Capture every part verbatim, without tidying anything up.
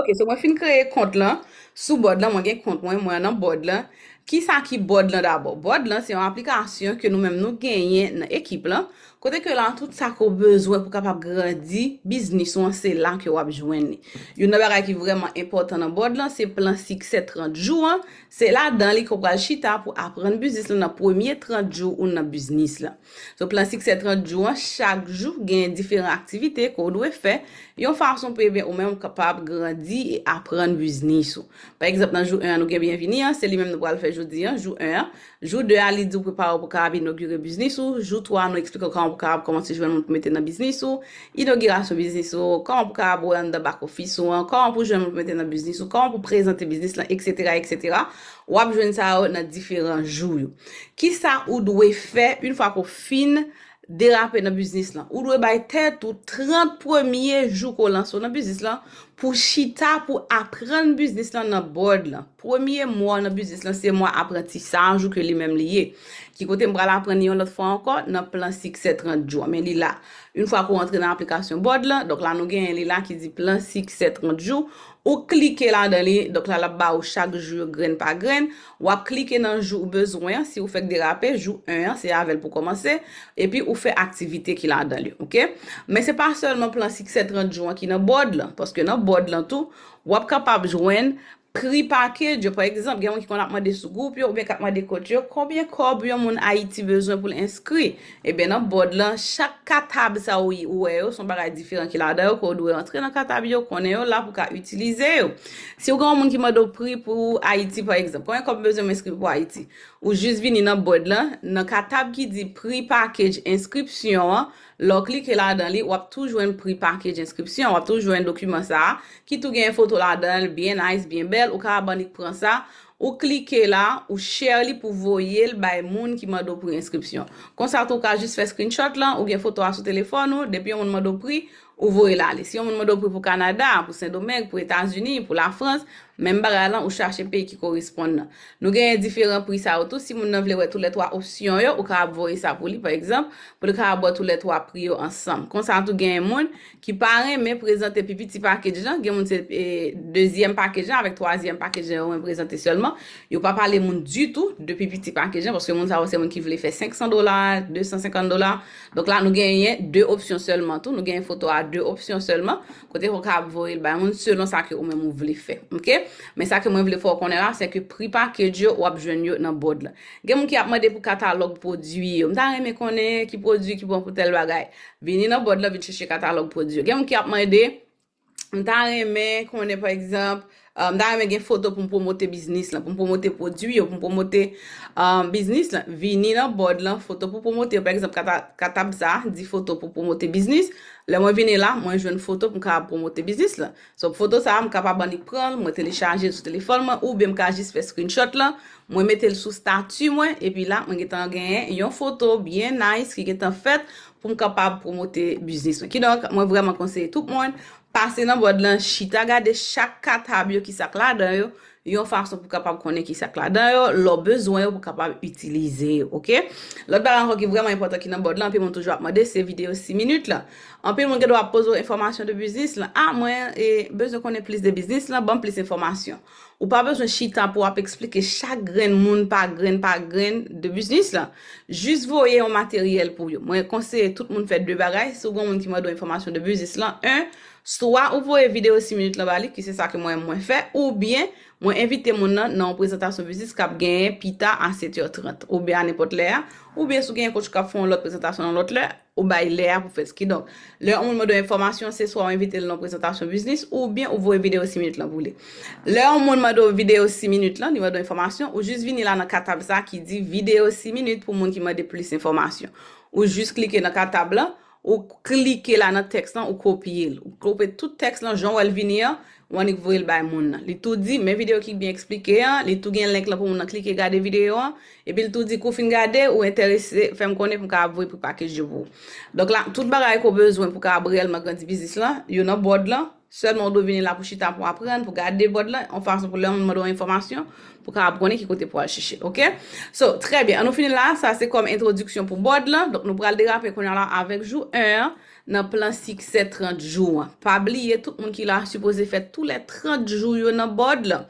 Ok, so mwen fin kreye kont lan. Sou board lan, mwen gen kont mwen, mwen nan board lan. Kisa ki board lan dabò? Board lan se yon aplikasyon ke nou menm nou genyen nan ekip lan. Kote ke la, tout sa ke w bezwen pou kapab grandi biznis ou an, se la ke w ap jwenn li. Youn nan bagay ki vrèman enpòtan nan board lan, se plan siksè trant jou an. Se ladan li ke w pral chita pou aprann biznis lan nan premye trant jou ou nan biznis lan. So, plan siksè trant jou an, chak jou, gen diferan aktivite ke w dwe fè, yon fason pou, ebyen, ou menm kapab grandi e aprann biznis ou. Pa egzanp, nan jou en an, nou gen byenvini an, se li menm nou pral fè jodi an, jou en an. Jou de a, li di w prepare w pou kapab inogire biznis ou. Jou twa, nou eksplike w kòman pou kapab kòmanse jwenn moun pou mete nan biznis ou, inogirasyon biznis ou, kòman pou kapab wè anndan back office ou an, kòman pou jwenn moun pou mete nan biznis ou, kòman pou prezante biznis lan, etsetera, etsetera. W ap jwenn sa yo nan diferan jou yo. Kisa ou dwe fè yon fwa ke w fin derape nan biznis lan? Ou dwe bay tèt ou trant premye jou ke w lanse w nan biznis lan pou chita, pou aprann biznis lan nan board lan. Premye mwa w nan biznis lan, se mwa aprantisaj ou ke li menm li ye. Ki kote m pral aprann li yon lòt fwa ankò nan plan siksè trant jou an. Men li la. Yon fwa ke w antre nan aplikasyon board lan, donk la nou genyen li la ki di plan siksè trant jou. Ou klike ladan li, donk la, l ap ba ou chak jou yo grenn pa grenn. W ap klike nan jou ou bezwen an, si ou fèk derape, jou en an, se avè l pou kòmanse, epi ou fè aktivite ki ladan li, ok? Men se pa sèlman plan siksè trant jou an ki nan board lan, paske nan board lan tou, w ap kapab jwenn pri package yo. Pa egzanp, gen moun ki konn ap mande sou gwoup yo, oubyen k ap mande coach yo, konbyen kòb yon moun Ayiti bezwen pou l enskri? Ebyen, nan board lan, chak katab sa ou, ou wè yo, se yon bagay diferan ki ladan yo, ke w dwe antre nan katab yo, konnen yo la pou ka itilize yo. Si w gen yon moun ki mande w pri pou Ayiti, pa egzanp, konbyen kòb m bezwen m enskri pou Ayiti? Ou jis vini nan board lan, nan katab ki di pri package enskripsyon an, lè w klike ladan li, w ap tou jwenn pri package enskripsyon, w ap tou jwenn dokiman sa a, ki tou gen foto ladan l, byen nice, byen bèl, ou ka annik pran sa, ou klike la, ou share li pou voye l bay moun ki mande w pri enskripsyon. Konsa tou, ou ka jis fè screenshot lan, ou gen foto a sou telefòn ou, depi yon moun mande w pri, ou voye l ale. Si yon moun mande w pri pou Kanada, pou Sendomeng, pou Etazini, pou Lafrans, menm bagay lan, ou chache peyi ki koresponn nan. Nou genyen diferan pri sa yo tou. Si moun nan vle wè toulètwa opsyon yo, ou ka ap voye sa pou li, pa egzanp, pou li ka ap wè toulètwa pri yo ansanm. Konsa tou, genyen moun ki pa renmen prezante pi piti package lan. Gen moun se, e, dezyèm package lan avèk twazyèm package lan yo renmen prezante sèlman. Yo pa pale moun ditou de pi piti package lan, paske moun sa yo se moun ki vle fè senk san dola, de san senkant dola. Donk la, nou genyen de opsyon sèlman tou. Nou genyen foto a de opsyon sèlman. Kote ke w ka ap voye l bay moun selon sa ke ou menm ou vle fè. Ok? Men sa ke mwen vle fè w konnen la, se ke pri package yo, w ap jwenn yo nan board lan. Gen moun ki ap mande pou katalòg pwodui yo. M ta renmen konnen ki pwodui ki bon pou tèl bagay. Vini nan board lan, vin chèche katalòg pwodui yo. Gen moun ki ap mande, m ta renmen konnen, pa egzanp, uh, m ta renmen gen foto pou m pwomote biznis lan, pou m pwomote pwodui yo, pou m pwomote, uh, biznis lan. Vini nan board lan, foto pou pwomote yo. Pa egzanp, kata-, katab sa a di foto pou pwomote biznis. Lè mwen vini la, mwen jwenn foto pou m kapab pwomote biznis lan. So, foto sa a, m kapab annik pran l, mwen telechaje l sou telefòn mwen, oubyen m ka jis fè screenshot lan, mwen mete l sou stati mwen, epi la, mwen gentan genyen yon foto byen nice ki gentan fèt pou m kapab pwomote biznis mwen. Kidonk, mwen vrèman konseye tout moun, pase nan board lan, chita gade chak katab yo, kisa k ladan yo, yon fason pou kapab konnen kisa k ladan yo, lè w bezwen yo pou kapab itilize yo, ok? Lòt bagay ankò ki vrèman enpòtan ki nan board lan, anpil moun toujou ap mande, se videyo sis minit lan. Anpil moun gen dwa ap poze w enfòmasyon de biznis lan. A, mwen, e, bezwen konnen plis de biznis lan, ban m plis enfòmasyon. Ou pa bezwen chita pou w ap eksplike chak grenn moun pa grenn pa grenn de biznis lan. Jis voye yon materyèl pou yo. Mwen konseye tout moun fè de bagay. Si w gen yon moun ki mande w enfòmasyon de biznis lan, en, swa ou voye videyo sis minit lan ba li, ki se sa ke mwen, mwen fè, oubyen mwen envite moun nan nan yon prezantasyon biznis k ap genyen pita a sèt è trant, oubyen a nenpòt lè a, oubyen si w genyen coach k ap fè yon lòt prezantasyon nan lòt lè, ou bay lè a pou fè l. Kidonk, lè yon moun mande w enfòmasyon, se swa w envite l nan yon prezantasyon biznis, oubyen ou voye videyo sis minit lan pou li. Lè yon moun mande w videyo sis minit lan, li mande w enfòmasyon, ou jis vini la nan katab sa ki di videyo sis minit pou moun ki mande plis enfòmasyon. Ou jis klike nan katab lan, ou klike la nan tèks lan, ou kopye l. Ou kope tout tèks lan, jan w wè l vini an, ou annik voye l bay moun nan. Li tou di, men videyo ki byen eksplike an, li tou gen link lan pou moun nan klike gade videyo an, epi l tou di, kou w fin gade, ou enterese, fè m konnen pou m kapab voye pre-package yo pou ou. Donk la, tout bagay ke w bezwen pou kapab reyèlman grandi biznis lan, yo nan board lan, sèlman ou dwe vini la pou chita, pou aprann, pou gade board lan, yon fason pou lè yon moun mande w enfòmasyon, pou kapab konnen ki kote pou al chèche, ok? So, trè byen, an nou fini la, sa se kòm entwodiksyon pou board lan. Donk, nou pral derape kounye a la avèk jou en an. nan plan siksè trant jou an. Pa bliye, tout moun ki la sipoze fè tou lè trant jou yo nan board lan.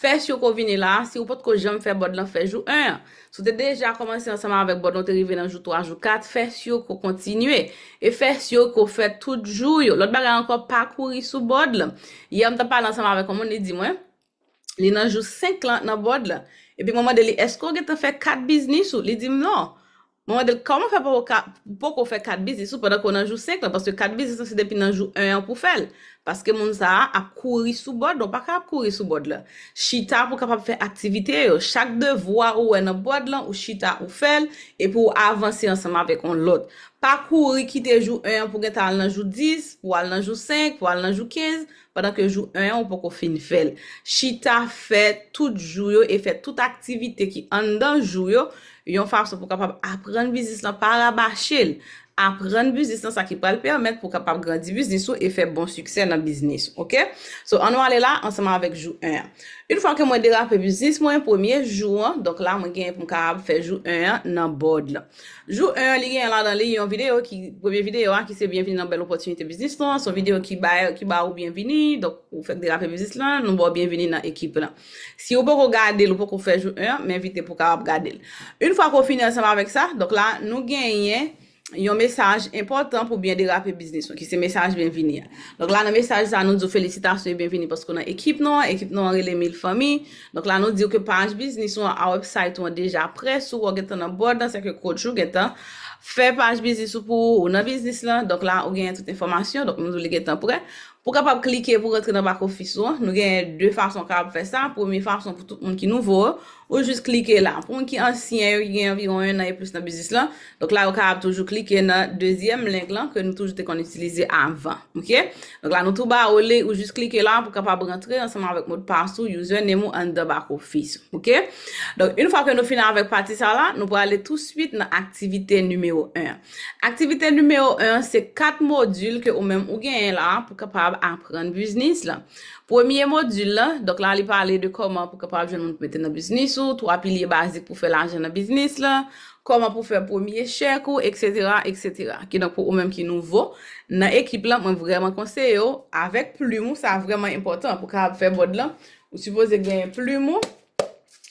Fè si w ko vini la, si w potko janm fè board lan, fè jou en an. Si w te deja kòmanse ansanm avèk board lan, w te rive nan jou twa, jou kat, fè si w ko kontinye. E fè si w ko fè tout jou yo. Lòt bagay ankò, pa kouri sou board lan. Yè, m t ap pale ansanm avèk yon moun, li di mwen, li nan jou senk lan nan board lan. Epi mwen mande li, èske w gentan fè kat biznis ou? Li di m non. Mwen mande l, kòman fè poko ka, poko fè kat biznis ou pandan ke w nan jou senk lan? Paske kat biznis lan se depi nan jou en an pou fè l. Paske moun sa a ap kouri sou board lan, ou pa ka ap kouri sou board lan. Chita pou kapab fè aktivite yo. Chak devwa ou wè nan board lan, ou chita ou fè l, epi ou avanse ansanm avèk yon lòt. Pa kouri kite jou en an pou gentan al nan jou dis, pou al nan jou senk, pou al nan jou kenz, pandan ke jou en an ou poko fin fè l. Chita fè tout jou yo e fè tout aktivite ki anndan jou yo, yon fason pou kapab aprann biznis lan, pa rabache l. Aprann biznis lan, sa ki pral pèmèt pou kapab grandi biznis ou e fè bon siksè nan biznis, oke? So, ann nou ale la ansanm avèk jou en an. Yon fwa ke mwen derape biznis mwen, premye jou an, donk la, mwen genyen pou m kapab fè jou en an nan board lan. Jou en an, li genyen ladan li yon videyo ki, premye videyo a, ki se byenvini nan bèl opòtinite biznis lan. Se yon videyo ki bay, ki ba ou byenvini. Donk, ou fèk derape biznis lan, nou ba w byenvini nan ekip lan. Si ou poko gade l, ou poko fè jou en an, m envite pou w kapab gade l. Yon fwa ke w fini ansanm avèk sa, donk la, nou genyen yon mesaj enpòtan pou byen derape biznis ou, ki se mesaj byenvini an. Donk la, nan mesaj sa, nou di w felisitasyon e byenvini paske w nan ekip nou an. Ekip nou an rele Mil Fanmi. Donk la, nou di w ke paj biznis ou an, a website ou an deja prè, si w gentan nan board lan, sèke coach ou gentan fè paj biznis ou pou ou, ou nan biznis lan. Donk la, ou genyen tout enfòmasyon, donk nou di w li gentan prè. Pou kapab klike pou rantre nan back office ou an, nou genyen de fason w kapab fè sa. Premye fason pou tout moun ki nouvo, ou jis klike la. Pou moun ki ansyen yo, ki gen anviwon en an e plis nan biznis lan, donk la, yo kapab toujou klike nan dezyèm link lan ke nou toujou te konn itilize avan, oke? Donk la, nou tou ba ou li, ou jis klike la pou kapab rantre ansanm avèk modpas ou, username ou anndan back office, oke? Donk, yon fwa ke nou fini avèk pati sa la, nou prale touswit nan aktivite nimewo en an. Aktivite nimewo en an, se kat modil ke ou menm ou genyen la pou kapab aprann biznis lan. Premye modil lan, donk la, li pale de kòman pou kapab jwenn moun pou mete nan biznis ou, twa pilye bazik pou fè lajan nan biznis lan, kòman pou fè premye chèk ou, etsetera, etsetera. Kidonk, pou ou menm ki nouvo nan ekip lan, mwen vrèman konseye w, avèk plim ou, sa vrèman enpòtan pou kapab fè board lan, ou sipoze gen plim ou,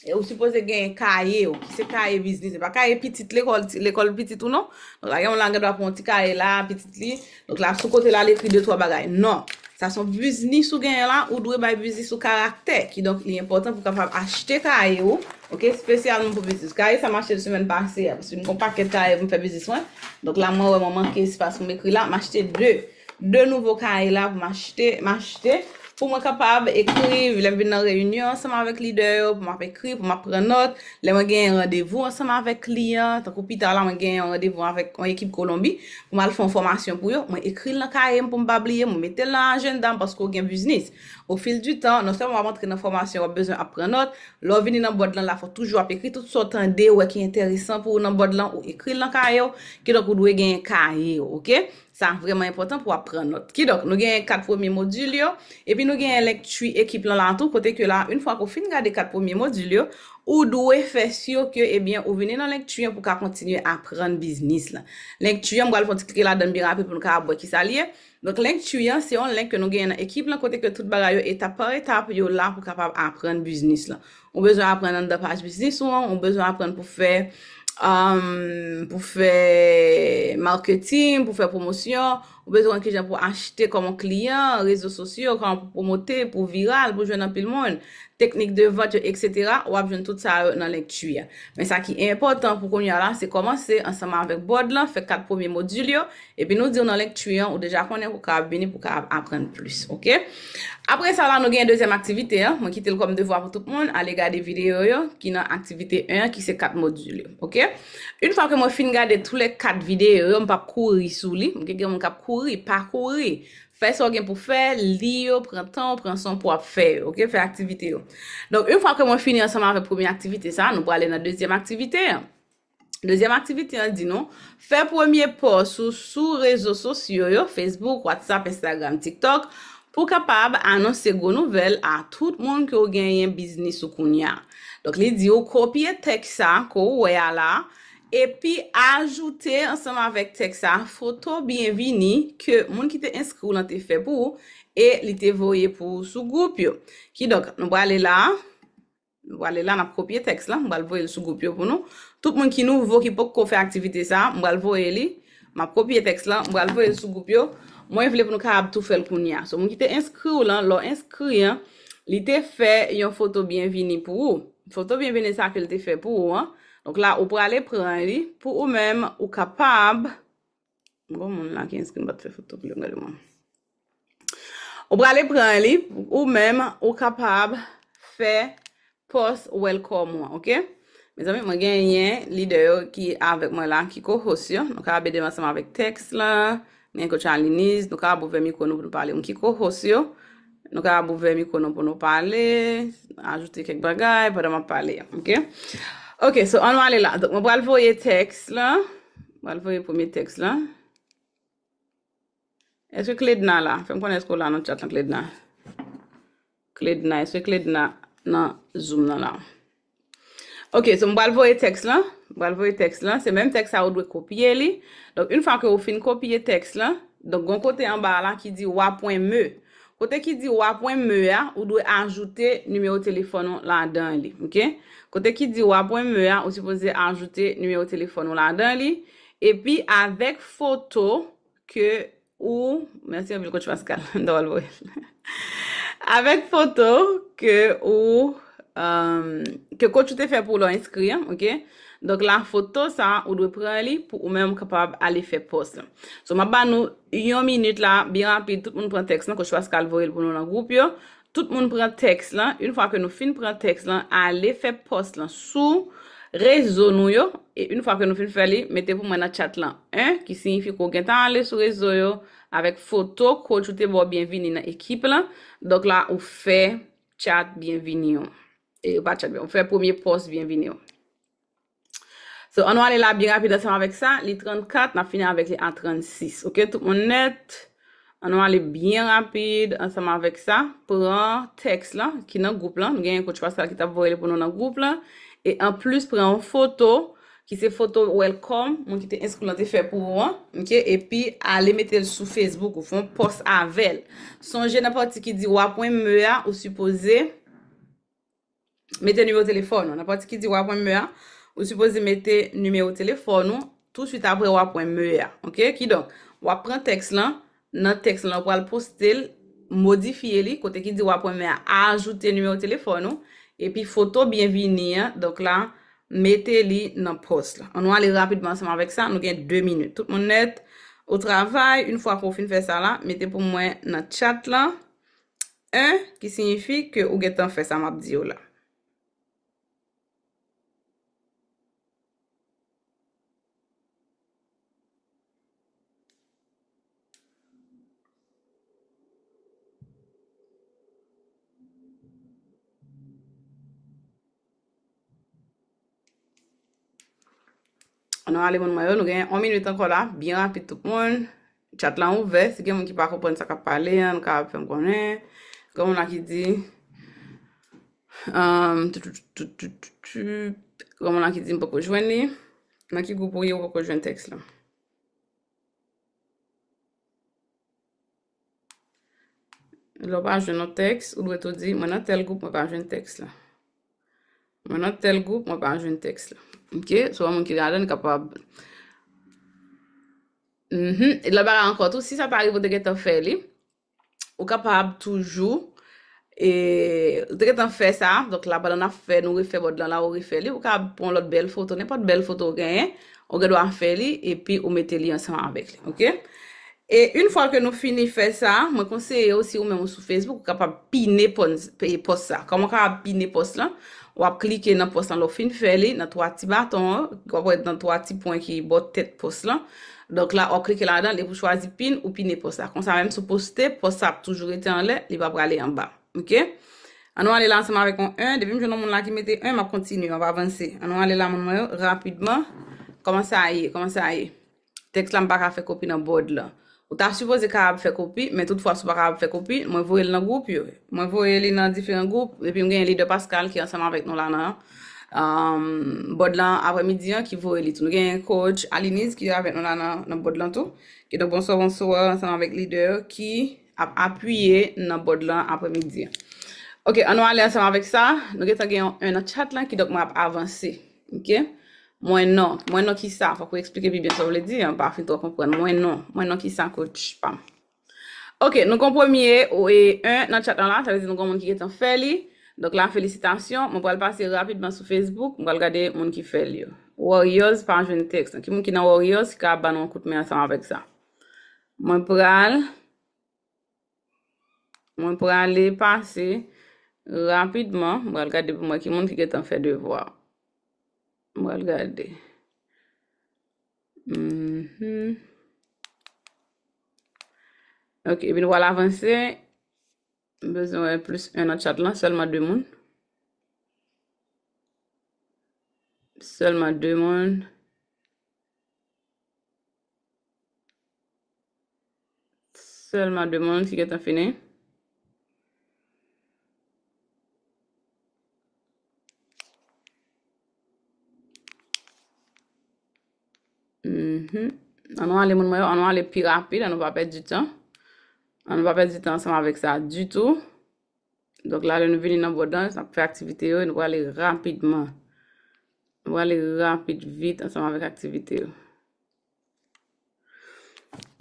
e ou sipoze gen kaye ou, ki se kaye biznis, se pa kaye pitit lekòl, ti, lekòl pitit ou non. Donk la, gen yon la, gen dwa pran yon ti kaye la, pitit li. Donk la, sou kote la, li ekri de twa bagay. Non. Sa se yon biznis ou genyen la, ou dwe bay biznis ou karaktè. Kidonk, li enpòtan pou kapab achte kaye ou, oke, espesyalman pou biznis. Kaye sa m achte l semèn pase a, paske m gen yon pakèt kaye pou m fè biznis mwen. Donk la, mwen wè mwen manke espas pou m ekri la, m achte de. De nouvo kaye la pou m achte, m achte. Pou mwen kapab ekri, lè m vin nan reyinyon ansanm avèk lidè yo, pou m ap ekri, pou m ap pran nòt. Lè mwen genyen randevou ansanm avèk kliyan, tankou pita la, mwen genyen yon randevou avèk yon ekip Kolonbi, pou m al fè yon fòmasyon pou yo, mwen ekri l nan kaye m pou m pa bliye, mwen mete l nan ajanda m paske w gen biznis. Au fil du temps, non sèlman w ap antre nan fòmasyon, w ap bezwen ap pran nòt, lè w vini nan board lan la, fò toujou ap ekri tout sa w tande, w wè ki enteresan pou ou nan board lan, ou ekri l nan kaye w, kidonk ou dwe genyen kaye w, oke? Sa vrèman enpòtan pou w ap pran nòt. Kidonk, nou genyen kat premye modil yo, epi nou genyen lekti ekip lan la tou, kote ke la, yon fwa ke w fin gade kat premye modil yo, ou dwe fè si ke, ebyen, ou vini nan lekti an pou ka kontinye aprann biznis lan. Lekti an, m pral fè yon ti klike ladan l byen rapid pou nou kapab wè kisa l ye. Donk, lekti an, se yon link ke nou genyen nan ekip lan, kote ke tout bagay yo, etap pa etap, yo la pou kapab aprann biznis lan. Ou bezwen aprann anndan paj biznis ou an, ou bezwen aprann pou fè, um, pou fè marketing, pou fè pwomosyon, ou bezwen kijan pou achte kòm yon kliyan, rezo sosyo, kòman pou pwomote, pou viral, pou jwenn anpil moun, teknik de vant yo, etsetera. W ap jwenn tout sa yo nan lekti a. Men sa ki enpòtan pou kounye a la, se kòmanse ansanm avèk board lan, fè kat premye modil yo, epi nou di w nan lekti an, ou deja konnen ou kapab vini pou kapab aprann plis, oke? Apre sa la, nou gen dezyèm aktivite an. Mwen kite l kòm devwa pou tout moun. Ale gade videyo yo ki nan aktivite en an, ki se kat modil yo, oke? Yon fwa ke mwen fin gade tou lè kat videyo yo, m p ap kouri sou li. M gen moun k ap kouri, pa kouri. Fè sa w gen pou fè, li yo, pran tan w, pran san w pou w ap fè yo, oke? Fè aktivite yo. Donk, yon fwa ke mwen fini ansanm avèk premye aktivite sa, nou prale nan dezyèm aktivite an. Dezyèm aktivite an di nou, fè premye pòs ou sou rezo sosyo yo, Facebook, WhatsApp, Instagram, TikTok, pou kapab anonse gwo nouvèl a tout moun ke w genyen biznis ou kounye a. Donk, li di w kopye tèks sa ke w wè a la, epi ajoute ansanm avèk tèks sa a foto byenvini ke moun ki te enskri w lan te fè pou ou e li te voye pou ou sou gwoup yo. Kidonk, nou prale la, nou prale la, n ap kopye tèks lan, m pral voye l sou gwoup yo pou nou. Tout moun ki nouvo, ki poko fè aktivite sa a, m pral voye li, m ap kopye tèks lan, m pral voye l sou gwoup yo. Mwen vle pou nou kapab tou fè l kounye a. So, moun ki te enskri w lan, lè w enskri an, li te fè yon foto byenvini pou ou. Foto byenvini sa ke l te fè pou ou an. Donk la, ou prale pran li pou ou menm, ou kapab. Gon moun la ki enskri m pa t fè foto pou yo gade mwen. Ou prale pran li, ou menm, ou kapab fè post welcome ou an, oke? Mezanmi, mwen genyen lidè yo ki avèk mwen la, ki co-host yo. Nou kapab ede m ansanm avèk tèks lan. Gen coach Aliniz, nou kapab ouvè mikwo nou pou nou pale. Moun ki co-host yo, nou kapab ouvè mikwo nou pou nou pale, ajoute kèk bagay pandan m ap pale, oke? Oke, so ann nou ale la. Donk, mwen pral voye tèks lan. Mwen pral voye premye tèks lan. Èske Kledna la? Fè m konnen èske w la nan chat lan, Kledna. Kledna, èske Kledna nan Zoom nan la? Ok, so m pral voye tèks lan. M pral voye tèks lan. Se menm tèks sa ou dwe kopye li. Donk, yon fwa ke ou fin kopye tèks lan, donk, gon kote anba la ki di wa pwen me. Kote ki di wa pwen me a, ou dwe ajoute nimewo telefòn ou ladan li. Ok? Kote ki di wa pwen me a, ou sipoze ajoute nimewo telefòn ou ladan li. Epi avèk foto ke ou, mèsi anpil, Coach Pascal, m ta pral voye l. Avèk foto ke ou, um, ke coach ou te fè pou ou lè w enskri an, ok? Donk la, foto sa, ou dwe pran li pou ou menm kapab ale fè post lan. So, m ap ba nou yon minit la, byen rapid, tout moun pran tèks lan, Coach Pascal voye l pou nou nan gwoup yo. Tout moun pran tèks lan. Yon fwa ke nou fin pran tèks lan, ale fè post lan sou rezo nou yo. E yon fwa ke nou fin fè li, mete pou mwen nan chat lan en, ki siyifi ke w gentan ale sou rezo yo avèk foto coach ou te ba w byenvini nan ekip lan. Donk la, ou fè chat byenvini w. E pa chat byen, ou fè premye post byenvini w. So, ann nou ale la byen rapid ansanm avèk sa. Li trannkat, n ap fini avèk li a trannsis. Ok, tout moun nèt? Ann nou ale byen rapid ansanm avèk sa. Pran tèks lan ki nan gwoup lan. Nou genyen Coach Pascal ki t ap voye li pou nou nan gwoup lan. E anplis, pran yon foto ki se foto welcome, moun ki te enskri lan te fè pou ou an. Ok, epi ale mete l sou Facebook ou fè yon post avè l. Sonje nan pati ki di wa pwen me a, ou sipoze mete nimewo telefòn ou. Nan pati ki di wa pwen me a, ou sipoze mete nimewo telefòn ou tousuit apre wa pwen me a. Ok? Kidonk, w ap pran tèks lan, nan tèks lan, ou pral poste l, modifye li, kote ki di wa pwen me a, ajoute nimewo telefòn ou, epi foto byenvini an, donk la, mete li nan post lan. Ann nou ale rapidman ansanm avèk sa, nou gen de minit. Tout moun nèt, o travay, yon fwa ke w fin fè sa la, mete pou mwen nan chat lan, en, ki siyifi ke ou gentan fè sa m ap di yo la. Ann nou ale moun mwen yo, nou gen yon minit ankò la, byen rapid tout moun. Chat lan ouvè, si gen moun ki pa konprann sa k ap pale an, nou kapab fè m konnen. Gen moun la ki di, um, tu, tu, tu, tu, tu, tu, tu. Gen moun la ki di m poko jwenn li. Nan ki gwoup ou ye, ou poko jwenn tèks lan? Lè w pa jwenn yon tèks, ou dwe tou di, mwen nan tèl gwoup, mwen pa jwenn tèks la. Mwen nan tèl gwoup, mwen pa jwenn tèks la. Ok? So, yon moun ki ladan, li kapab. Mhm. E lòt bagay ankò tou, si sa ta rive, ou te gentan fè li, ou kapab toujou, e, ou te gentan fè sa, donk la, pandan n ap fè, nou refè bòd lan la, ou refè li, ou kapab pran lòt bèl foto, nenpòt bèl foto ou genyen, ou gen dwa fè li, epi ou mete li ansanm avèk li, ok? E yon fwa ke nou fini fè sa, mwen konseye w, si ou menm ou sou Facebook, ou kapab pine pon-, pe-, post sa. Kòman w kapab pine post lan? W ap klike nan post lan, lè w fin fè li, nan twa ti baton an, w ap wè nan twa ti pwen ki bò tèt post lan. Donk la, w ap klike ladan, depi w chwazi pin, ou pine post la. Konsa, menm si w poste, post sa ap toujou rete anlè, li pa prale anba. Ok? Ann nou ale la ansanm avèk yon en. Depi m jwenn yon moun la ki mete en, m ap kontinye, m ap avanse. Ann nou ale la, moun mwen yo, rapidman. Kòman sa ye? Kòman sa ye? Tèks la, m pa ka fè kopi nan bòd lan. Ou ta sipoze kapab fè kopi, men toutfwa, si w pa kapab fè kopi, mwen voye l nan gwoup yo. Mwen voye li nan diferan gwoup, epi m genyen lidè Pascal ki ansanm avèk nou la nan, um, board lan aprèmidi an ki voye li tou. Nou gen coach Aliniz ki avèk nou la nan, nan board lan tou. Kidonk, bonswa, bonswa, ansanm avèk lidè yo ki ap apiye nan board lan aprèmidi an. Ok, ann nou ale ansanm avèk sa. Nou gentan gen yon un nan chat lan, kidonk mwen ap avanse. Ok? Mwen non. Mwen non ki sa? Fòk ou eksplike pi byen sa w vle di an, m pa fin twò konprann. Mwen non. Mwen non ki sa, coach pa m? Ok, nou gon premye, e, un nan chat lan la, sa vle di nou gon moun ki gentan fè li. Donk la, felisitasyon. Mwen pral pase rapidman sou Facebook, mwen pral gade moun ki fè li yo. Warriors pa jwenn tèks lan. Ki moun ki nan Warriors ki ka ban nou yon kout men ansanm avèk sa? Mwen pral, mwen prale pase rapidman, mwen pral gade pou mwen ki moun ki gentan fè devwa. Mwen pral gade. Mhm. Ok, epi nou pral avanse. M bezwen wè plis un nan chat lan, sèlman de moun. Sèlman de moun. Sèlman de moun ki gentan fini. Mhm. Ann nou ale, moun mwen yo, ann nou ale pi rapid, ann nou pa pèdi tan. Ann nou pa pèdi tan ansanm avèk sa ditou. Donk la, lè nou vini nan board lan, n ap fè aktivite yo, e nou prale rapidman. Nou prale rapid, vit, ansanm avèk aktivite yo.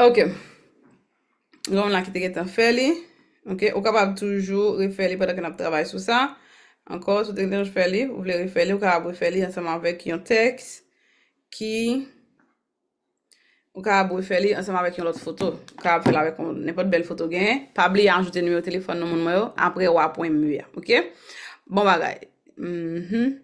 Ok. Gen yon moun la ki te gentan fè li. Ok, ou kapab toujou refè li pandan ke n ap travay sou sa. Ankò, si w te gentan fè li, ou vle refè li, ou kapab refè li ansanm avèk yon tèks ki Ou kapab refè li ansanm avèk yon lòt foto. Ou kapab fè l avèk yon, nenpòt bèl foto w genyen. Pa bliye ajoute nimewo telefòn nan moun mwen yo apre w a pwen me a. Ok? Bon bagay. Mhm.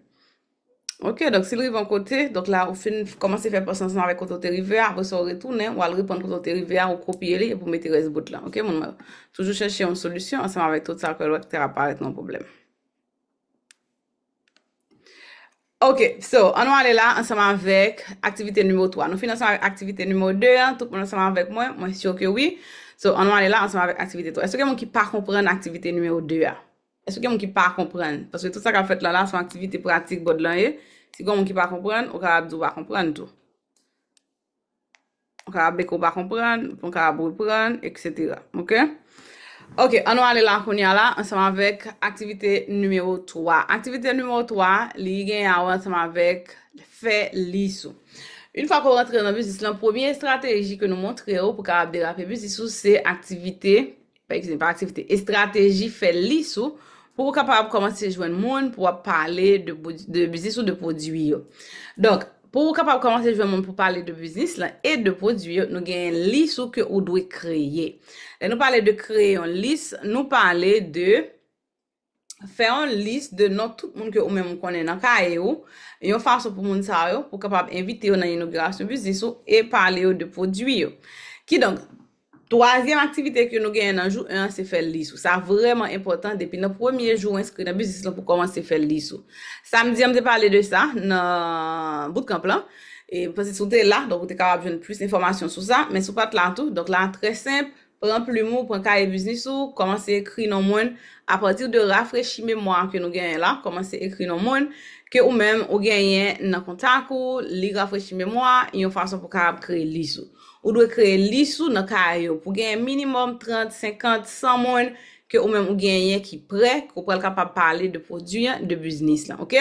Ok, donk si l rive yon kote, donk la ou fin kòmanse fè pòs ansanm avèk kote w te rive a, apre sa w retounen, w al reprann kote w te rive a, ou kopye li epi w mete rès bout lan. Ok, moun mwen yo? Toujou chèche yon solisyon ansanm avèk tout sa ke w wè ki ta ka parèt yon pwoblèm. Ok, so, ann nou ale la ansanm avèk aktivite nimewo twa. Nou fin ansanm avèk aktivite nimewo de an, tout moun ansanm avèk mwen, mwen si ke wi. So, ann nou ale la ansanm avèk aktivite twa. Èske gen moun ki pa konprann aktivite nimewo de a? Èske gen moun ki pa konprann? Paske tout sa k ap fèt la, la, se yon aktivite pratik board lan ye. Si gen moun ki pa konprann, ou kapab di w pa konprann tou. Ou kapab beke w pa konprann, ou kapab reprann, etsetera. Ok? Ok, ann nou ale la kounye a la, ansanm avèk aktivite nimewo twa. Aktivite nimewo twa, li gen a wè ansanm avèk fè lis ou. Yon fwa ke w rantre nan biznis lan, premye estrateji ke nou montre w pou kapab develope biznis ou, se aktivite, pa egzanp, pa aktivite, estrateji fè lis ou pou w kapab kòmanse jwenn moun pou w ap pale de, de biznis ou, de pwodui yo. Donk, pou w kapab kòmanse jwenn moun pou pale de biznis lan e de pwodui yo, nou gen lis ou ke ou dwe kreye. Lè nou pale de kreye yon lis, nou pale de fè yon lis de non tout moun ke ou menm ou konnen nan kaye ou, yon fason pou moun sa yo, pou kapab envite yo nan inogirasyon biznis ou e pale yo de pwodui yo. Kidonk, twazyèm aktivite ke nou genyen nan jou un an, se fè lis ou. Sa vrèman enpòtan depi nan premye jou ou enskri nan biznis lan pou kòmanse fè lis ou. Samdi an, m te pale de sa nan bootcamp lan. E, m panse si w te la, donk ou te kapab jwenn plis enfòmasyon sou sa. Men si w pa t la tou, donk la, trè senp, pran plim ou, pran kaye biznis ou, kòmanse ekri non moun. Apati de rafrechi memwa ke nou genyen la, kòmanse ekri non moun ke ou menm ou genyen nan kontak ou, li rafrechi memwa, yon fason pou kapab kreye lis ou. Ou dwe kreye lis ou nan kaye ou pou genyen minimòm trant, senkant, san moun ke ou menm ou genyen ki prè, ke ou pral kapab pale de pwodui an, de biznis lan, ok?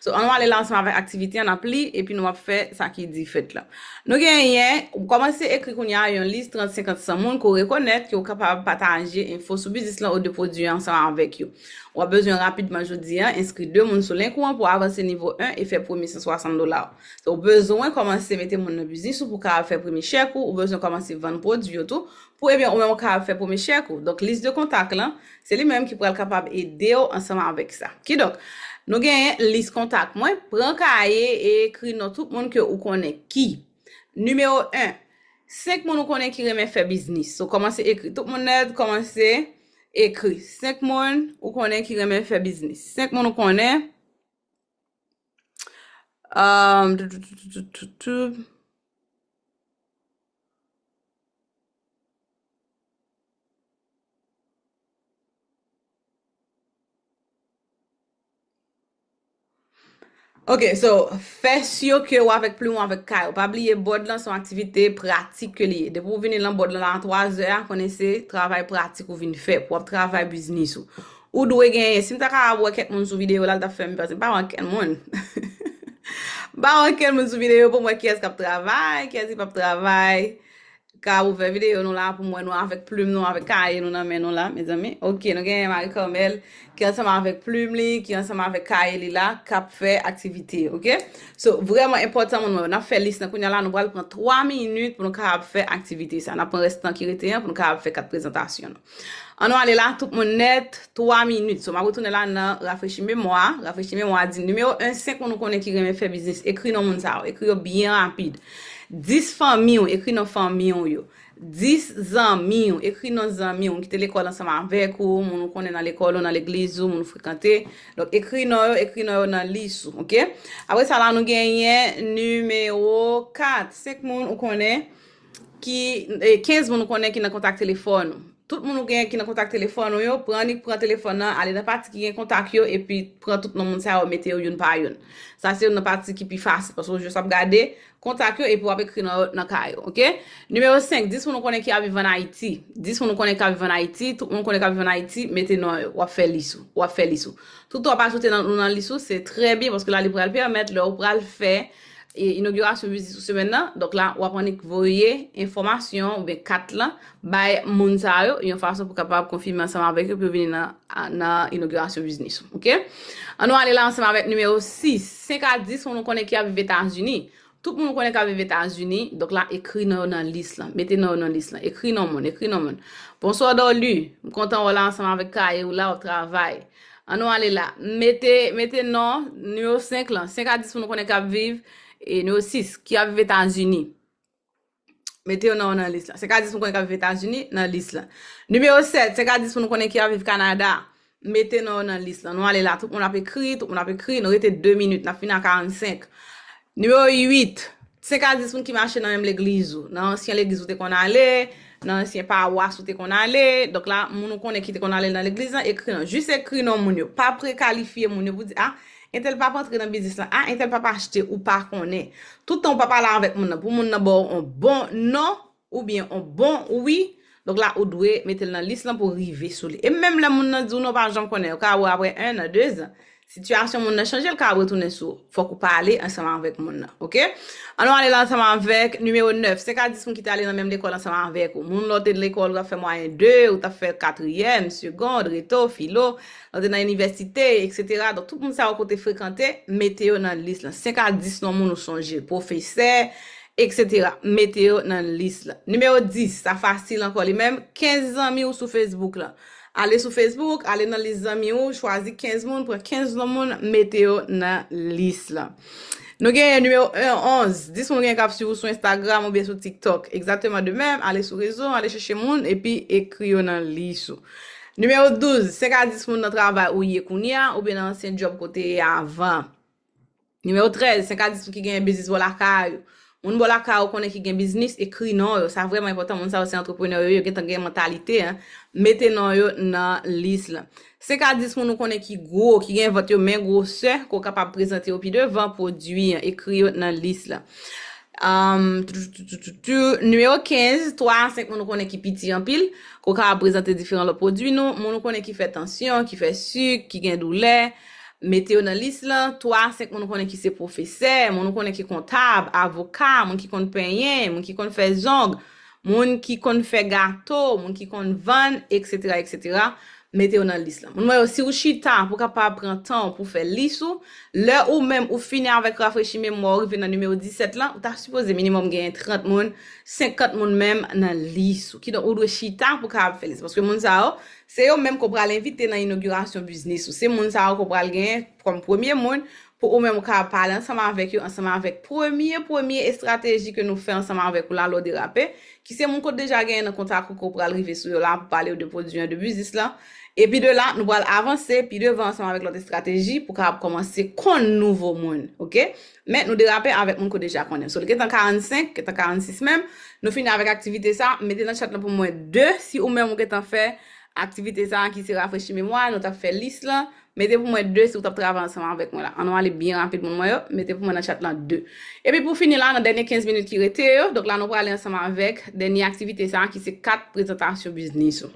So, ann nou ale la ansanm avèk aktivite an, n ap li, epi nou ap fè sa ki di fèt la. Nou genyen, ou kòmanse ekri kounye a yon lis trant, senkant, san moun ke w rekonèt ke w kapab pataje enfo sou biznis lan ou de pwodui an ansanm avèk yo. W ap bezwen rapidman jodi a enskri de moun sou link ou an pou avanse nivo un e fè premye san swasant dola w. So, ou bezwen kòmanse mete moun nan biznis ou pou kapab fè premye chèk ou, ou bezwen kòmanse vann pwodui yo tou, pou, ebyen, ou menm ou kapab fè premye chèk ou. Donk, lis de kontak lan, se li menm ki pral kapab ede w ansanm avèk sa. Kidonk, nou genyen lis kontak mwen, pran kaye e ekri non tout moun ke ou konnen ki. Nimewo un, senk moun ou konnen ki renmen fè biznis. So, kòmanse ekri. Tout moun nèt, kòmanse ekri. Senk moun ou konnen ki renmen fè biznis. Senk moun ou konnen. Um, tou, tou, tou. Ok, so, fè si ke w avèk plim ou avèk kay ou. Pa bliye, bòd lan se yon aktivite pratik ke li ye. Depi w vini lan bòd lan la a twa zè a, konnen se travay pratik ou vin fè. Pou w ap travay biznis ou. Ou dwe genyen. Si m ta kapab wè kèk moun sou videyo la, l t ap fè m panse. M pa wè ankenn moun. M pa wè ankenn moun sou videyo pou m wè kiyès k ap travay, kiyès ki p ap travay. Ka ouvè videyo nou la pou m wè nou avèk plim nou, avèk kaye nou nan men nou la, mezanmi. Ok, nou genyen Marie Carmel ki ansanm avèk plim li, ki ansanm avèk kaye li la, k ap fè aktivite, ok? So, vrèman enpòtan, moun mwen, n ap fè lis nan kounye a la, nou pral pran twa minit pou nou kapab fè aktivite sa. N ap pran rès tan ki rete an pou nou kapab fè kat prezantasyon nou. An nou ale la, tout moun nèt, twa minit. So, m ap retounen la nan rafrechi memwa. Rafrechi memwa di, nimewo en, senk moun ou konnen ki renmen fè biznis. Ekri non moun sa yo. Ekri yo byen rapid. Dis fanmi w, ekri non fanmi w yo. Dis zanmi w, ekri non zanmi w. Ki te lekòl ansanm avèk ou, moun ou konnen nan lekòl ou, nan legliz ou, moun ou frekante. Donk, ekri non yo, ekri non yo nan lis ou, ok? Apre sa la, nou genyen nimewo kat. Senk moun ou konnen ki, e, kenz moun ou konnen ki nan kontak telefòn ou. Tout moun ou gen ki nan kontak telefòn ou yo, pran annik pran telefòn nan, ale nan pati ki gen kontak yo, epi pran tout non moun sa yo, mete yo youn pa youn. Sa se youn nan pati ki pi fasil, paske w jis ap gade kontak yo, epi w ap ekri non yo nan kay yo, ok? Nimewo senk, dis moun ou konnen ki ap viv ann Ayiti. Dis moun ou konnen ki ap viv ann Ayiti, tout moun ou konnen ki ap viv ann Ayiti, mete non yo, w ap fè lis ou, w ap fè lis ou. Tout ou ap ajoute nan, nan lis ou, se trè byen, paske la li pral pèmèt lè ou pral fè e, inogirasyon biznis ou semèn nan. Donk la, w ap annik voye enfòmasyon oubyen kat lan bay moun sa yo, yon fason pou kapab konfime ansanm avèk yo pou yo vini nan, nan inogirasyon biznis ou, ok? An nou ale la ansanm avèk nimewo sis, senk a dis moun ou konnen ki ap viv Etazini. Tout moun ou konnen k ap viv Etazini, donk la, ekri non yo nan lis lan. Mete non yo nan lis lan. Ekri non moun, ekri non moun. Bonswa Dorlu, m kontan wè w la ansanm avèk kaye ou la, w ap travay. An nou ale la. Mete, mete non, nimewo senk lan. Senk a dis moun ou konnen k ap viv, e nimewo sis, ki ap viv Etazini. Mete yo non yo nan lis lan. Senk a dis moun konnen k ap viv Etazini, nan lis lan. Nimewo sèt, senk a dis moun ou konnen ki ap viv Kanada. Mete non yo nan lis lan. Nou ale la, tout moun ap ekri, tout moun ap ekri, nou rete de minit, n ap fini a karannsenk. Nimewo uit, senk a dis moun ki mache nan menm legliz ou, nan ansyen legliz ou te konn ale, nan ansyen pawas ou te konn ale. Donk la, moun ou konnen ki te konn ale nan legliz lan, ekri non. Jis ekri non moun yo. Pa prekalifye moun yo pou di, a, entèl p ap antre nan biznis lan, a, entèl p ap achte, ou pa konnen. Tout tan ou pa pale avèk moun nan, pou moun nan ba w yon bon non, oubyen yon bon wi, donk la, ou dwe mete l nan lis lan pou rive sou li. E menm lè moun nan di w non, w pa janm konnen, ou ka wè apre en an, de zan, sitiyasyon moun nan chanje, l ka retounen sou ou. Fòk ou pale ansanm avèk moun nan, ok? An nou ale la ansanm avèk nimewo nèf. Senk a dis moun ki te ale nan menm lekòl ansanm avèk ou. Moun lè w te lekòl, ou t ap fè mwayen de, ou t ap fè katriyèm, segond, reto, filo, lè w te nan inivèsite, etsetera. Donk, tout moun sa yo ke w te frekante, mete yo nan lis lan. Senk a dis non moun ou sonje. Pwofesè, etsetera. Mete yo nan lis lan. Nimewo dis, sa fasil ankò li menm, kenz zanmi w sou Facebook lan. Ale sou Facebook, ale nan lis zanmi w, chwazi kenz moun, pran kenz non moun, mete yo nan lis lan. Nou genyen nimewo en, onz, dis moun ou genyen k ap swiv ou sou Instagram oubyen sou TikTok. Egzakteman de menm, ale sou rezo, ale chèche moun, epi ekri yo nan lis ou. Nimewo douz, senk a dis moun nan travay ou ye kounye a, oubyen nan ansyen djòb kote ye avan. Nimewo trèz, senk a dis moun ki genyen biznis bò lakay ou. Moun bò lakay ou konnen ki gen biznis, ekri non yo. Sa vrèman enpòtan. Moun sa yo se antreprenè yo ye, yo gentan gen mantalite an. Mete non yo nan lis lan. Senk a dis moun ou konnen ki gwo, ki gen vant yo men gwosè, ke w kapab prezante yo pi devan, pwodui an, ekri yo nan lis lan. Um, tou, tou, tou, tou, tou, tou. Nimewo kenz, twa a senk moun ou konnen ki piti anpil, ke w kapab prezante diferan lòt pwodui nou. Moun ou konnen ki fè tansyon, ki fè sik, ki gen doulè, mete yo nan lis lan. Twa a senk moun ou konnen ki se pwofesè, moun ou konnen ki kontab, avoka, moun ki konn penyen, moun ki konn fè zong, moun ki konn fè gato, moun ki konn vann, etsetera, etsetera. Mete yo nan lis lan. Moun mwen yo, si ou chita pou kapab pran tan w pou fè lis ou, lè ou menm ou fini avèk rafrechi memwa w, ou rive nan nimewo disèt lan, ou ta sipoze minimòm genyen trant moun, senkant moun menm nan lis ou. Kidonk, ou dwe chita pou kapab fè lis. Paske moun sa yo, se yo menm ke w pral envite nan inogirasyon biznis ou. Se moun sa yo ke w pral genyen kòm premye moun pou ou menm ou kapab pale ansanm avèk yo, ansanm avèk premye, premye estrateji ke nou fè ansanm avèk ou la, lè w derape, ki se moun ke w deja genyen nan kontak ou ke w pral rive sou yo la pou pale yo de pwodui an, de biznis lan. Epi de la, nou pral avanse pi devan ansanm avèk lòt estrateji pou kapab kòmanse konn nouvo moun, ok? Men nou derape avèk moun ke w deja konnen. So, li gentan karannsenk, gentan karannsis menm, nou fini avèk aktivite sa, mete nan chat lan pou mwen de, si ou menm ou gentan fè aktivite sa a ki se rafrechi memwa, nou t ap fè lis lan. Mete pou mwen de si w t ap travay ansanm avèk mwen la. Ann nou ale byen rapid, moun mwen yo. Mete pou mwen nan chat lan de. Epi pou fini la, nan dènye kenz minit ki rete yo, donk la nou prale ansanm avèk dènye aktivite sa a ki se kat prezantasyon biznis ou.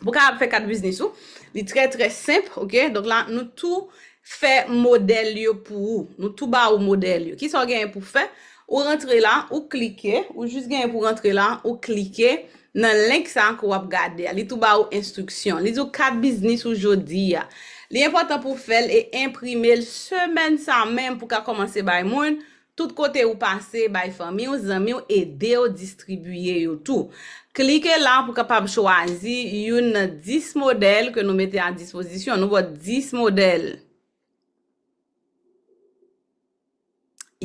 Pou kapab fè kat biznis ou, li trè, trè senp, oke? Donk la, nou tou fè modèl yo pou ou. Nou tou ba ou modèl yo. Kisa w genyen pou fè? Ou rantre la, ou klike, ou jis genyen pou rantre la, ou klike nan link sa a ke w ap gade a. Li tou ba ou enstriksyon. Li di w kat biznis ou jodi a. Li enpòtan pou w fè l e enprime l semèn sa menm pou w ka kòmanse bay moun. Tout kote ou pase, bay fanmi w, zanmi w, ede yo distribiye yo tou. Klike la pou w kapab chwazi youn nan dis modèl ke nou mete a dispozisyon. Nou ba w dis modèl.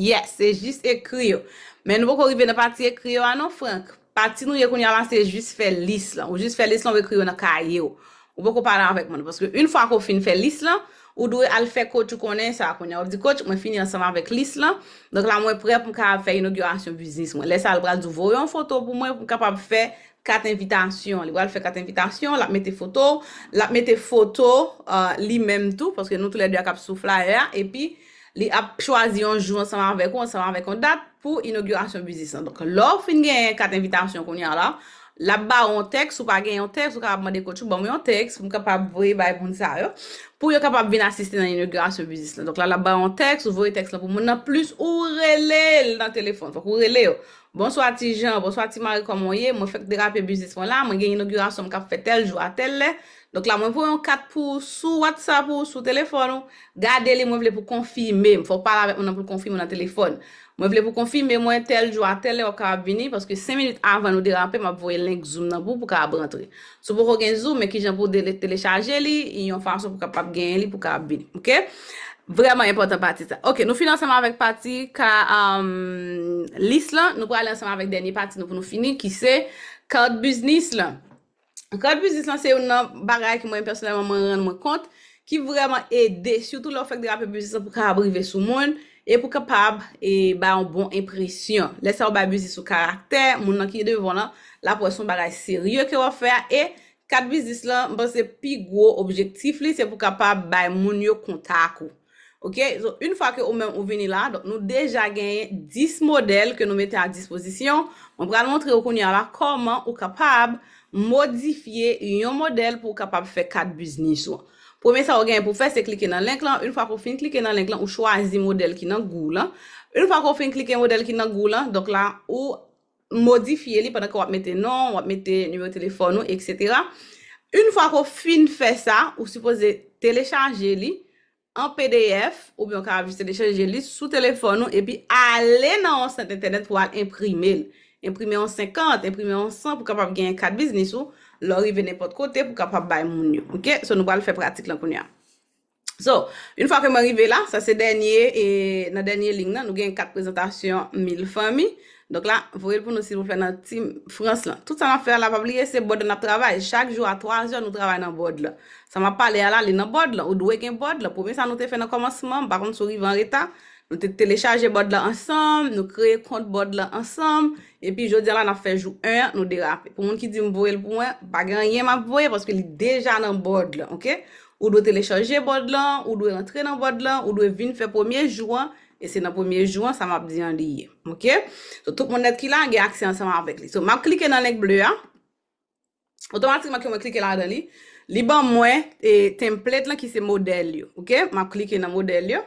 Yes, se jis ekri yo. Men nou poko rive nan pati ekri yo a non, Frank. Pati nou ye kounye a la, se jis fè lis lan. Ou jis fè lis lan, ou ekri yo nan kaye w. Ou poko pale avèk moun. Paske yon fwa ke w fin fè lis lan, ou dwe al fè coach ou konnen sa kounye a. W ap di, coach, mwen fini ansanm avèk lis lan. Donk la, mwen prè pou m kapab fè inogirasyon biznis mwen. Lè sa a, l pral di w voye yon foto pou mwen pou m kapab fè kat envitasyon. Li pral fè kat envitasyon, l ap mete foto, l ap mete foto, euh, li menm tou, paske nou toulède a k ap sou flyer a, epi li ap chwazi yon jou ansanm avèk ou, ansanm avèk yon dat pou inogirasyon biznis lan. Donk, lè w fin genyen kat envitasyon kounye a la, l ap ba w yon tèks, ou pa gen yon tèks, ou kapab mande coach ou ban m yon tèks pou m kapab voye bay moun sa yo, pou yo kapab vin asiste nan inogirasyon biznis lan. Donk la, l ap ba w yon tèks, ou voye tèks lan pou moun nan, plis ou rele l nan telefòn. Fòk ou rele yo. Bonswa ti Jan, bonswa ti Mari, kòman w ye? Mwen fèk derape biznis mwen la, mwen gen inogirasyon m k ap fè tèl jou a tèl lè. Donk la, mwen voye yon kat pou ou sou WhatsApp ou, sou telefòn ou. Gade li, mwen vle pou konfime m. Fò w pale avèk moun nan pou l konfime w nan telefòn. Mwen vle pou konfime mwen tèl jou a tèl lè w ap kapab vini, paske senk minit avan nou derape, m ap voye link Zoom nan pou ou, pou w kapab rantre. Si w poko gen Zoom, men kijan pou w tele-, telechaje li, yon fason pou w kapab genyen li, pou w kapab vini. Oke? Vrèman enpòtan pati sa. Oke, nou fini ansanm avèk pati ka, um, lis lan. Nou prale ansanm avèk dènye pati nou pou nou fini, ki se kat biznis lan. Kat biznis lan se youn nan bagay ki mwen pèsonèlman mwen rann mwen kont, ki vrèman ede, sitou lè w fèk derape biznis lan pou kapab rive sou moun, e pou kapab, e, bay yon bon enpresyon. Lè sa a w bay biznis ou karaktè, moun nan ki devan w lan, l ap wè se yon bagay serye ke w ap fè a, e kat biznis lan, m panse pi gwo objektif li, se pou kapab bay moun yo kontak ou. Oke? So, yon fwa ke ou menm ou vini la, donk nou deja genyen dis modèl ke nou mete a dispozisyon. Mwen pral montre w kounye a la kòman ou kapab modifye yon modèl pou w kapab fè kat biznis ou. Premye sa ou genyen pou fè, se klike nan link lan. Yon fwa ke w fin klike nan link lan, ou chwazi modèl ki nan gou w lan. Yon fwa ke w fin klike modèl ki nan gou w lan, donk la, ou modifye li pandan ke w ap mete non, w ap mete nimewo telefòn ou, etsetera. Yon fwa ke w fin fè sa, ou sipoze telechaje li an P D F, oubyen w kapab jis telechaje li sou telefòn ou, epi ale nan yon sant entènèt pou w al enprime l. Enprime yon senkant, enprime yon san pou w kapab genyen kat biznis ou, lè w rive nenpòt kote pou w kapab bay moun yo. Oke? So, nou pral fè pratik lan kounye a. So, yon fwa ke mwen rive la, sa se dènye, e, nan dènye liy nan, nou gen kat prezantasyon mil fanmi. Donk la, voye l pou nou silvouplè nan Team France lan. Tout sa n ap fè a la, pa bliye, se bòd la n ap travay. Chak jou a twa zè, nou travay nan bòd la. Sa m ap pale a la, li nan bòd la. Ou dwe gen bòd la. Premye sa nou te fè nan kòmansman, m pa konn si w rive anreta. Nou te telechaje bòd la ansanm, nou kreye kont bòd la ansanm, epi jodi a la n ap fè jou en an, nou derape. Pou moun ki di m voye l pou mwen, pa gen anyen m ap voye paske li deja nan bòd la, oke? Ou dwe telechaje bòd lan, ou dwe rantre nan bòd lan, ou dwe vin fè premye jou an, e se nan premye jou an, sa m ap di an li ye, oke? So, tout moun nèt ki la, gen aksè ansanm avèk li. So, m ap klike nan link ble a. Otomatikman ke mwen klike ladan li, li ban mwen, e, template lan ki se modèl yo, oke? M ap klike nan modèl yo.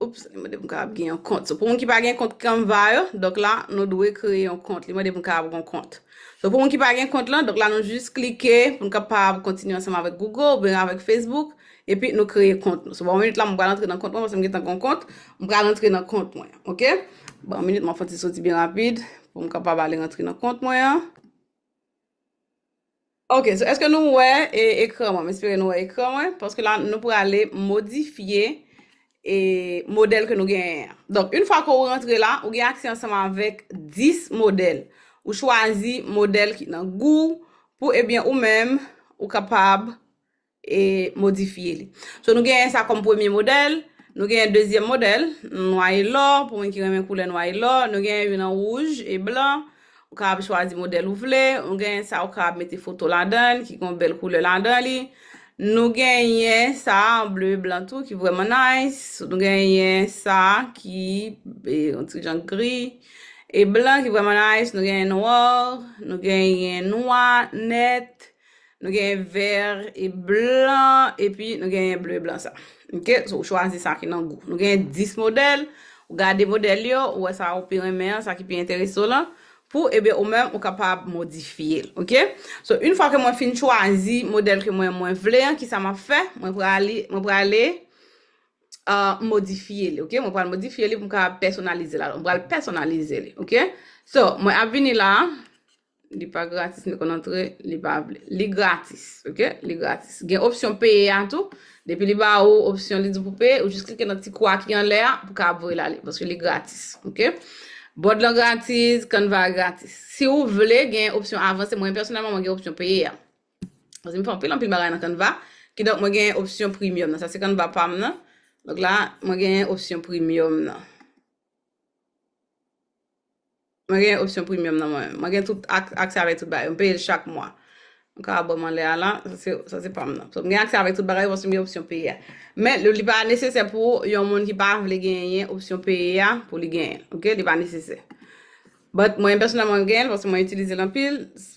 Oups, li mande pou m kapab gen yon kont. So, pou moun ki pa gen kont Canva yo, donk la, nou dwe kreye yon kont. Li mande pou m kapab gen yon kont. So, pou moun ki pa gen kont lan, donk la, nou jis klike pou n kapab kontinye ansanm avèk Google oubyen avèk Facebook, epi nou kreye kont nou. So, ban yon minit la, mwen pral antre nan kont mwen, paske m gentan gen yon kont. Mwen pral antre nan kont mwen, oke? Ban yon minit, mwen fè yon ti soti byen rapid pou m kapab ale rantre nan kont mwen an. Ok, so èske nou wè, e, ekran mwen? M espere nou wè ekran mwen, paske la nou prale modifye, e, modèl ke nou genyen an. Donk, yon fwa ke ou rantre la, ou gen aksè ansanm avèk dis modèl. Ou chwazi modèl ki nan gou w pou, ebyen, ou menm, ou kapab, e, modifye li. So, nou genyen sa kòm premye modèl, nou genyen dezyèm modèl, nwa e lò, pou moun ki renmen koulè nwa e lò, nou genyen youn an wouj e blan, Ou kapab chwazi modèl ou vle. Nou genyen sa ou kapab mete foto ladan l, ki gen yon bèl koulè ladan li. Nou genyen sa an ble e blan tou, ki vrèman nice. Nou genyen sa ki e, yon ti jan gri e blan, ki vrèman nice. Nou genyen nwa, nou genyen nwa nèt. Nou genyen vè e blan, epi nou genyen ble e blan sa. Ok, so ou chwazi sa ki nan gou. Nou genyen dis modèl, ou gade modèl yo, ou wè sa ou pi renmen an, sa ki pi enterese w lan, pou, ebyen, ou menm, ou kapab modifye l, ok? So, yon fwa ke mwen fin chwazi modèl ke mwen, mwen vle an, kisa m ap fè? Mwen prale, mwen prale uh, modifye li, ok? Mwen pral modifye li pou m kapab pèsonalize l. Alò, mwen pral pèsonalize li, ok? So, mwen ap vini la, li pa gratis, m te konn antre, li pa vle. Li gratis, ok? Li gratis. Gen opsyon peye a tou. Depi li ba ou opsyon li di pou peye, ou jis klike nan ti kwa ki anlè a pou kapab voye l ale, paske li gratis, ok? Bòd lan gratis, Canva gratis. Si ou vle gen opsyon avanse, mwen pèsonèlman, mwen gen opsyon peye a. Paske m fè anpil, anpil bagay nan Canva. Kidonk, mwen gen opsyon premium nan. Sa se Canva pa m nan. Donk la, mwen gen opsyon premium nan. Mwen gen opsyon premium nan mwen. Mwen gen tout ak- aksè avèk tout bagay. Mwen peye l chak mwa. Mwen ka ba m anlè a la. Sa se, sa se pa m nan. So, mwen gen aksè avèk tout bagay paske mwen gen opsyon peye a. Men, li, li pa nesesè pou yon moun ki pa vle genyen opsyon peye a pou li genyen l. Ok? Li pa nesesè. But mwen pèsonèlman mwen gen l, paske mwen itilize l anpil,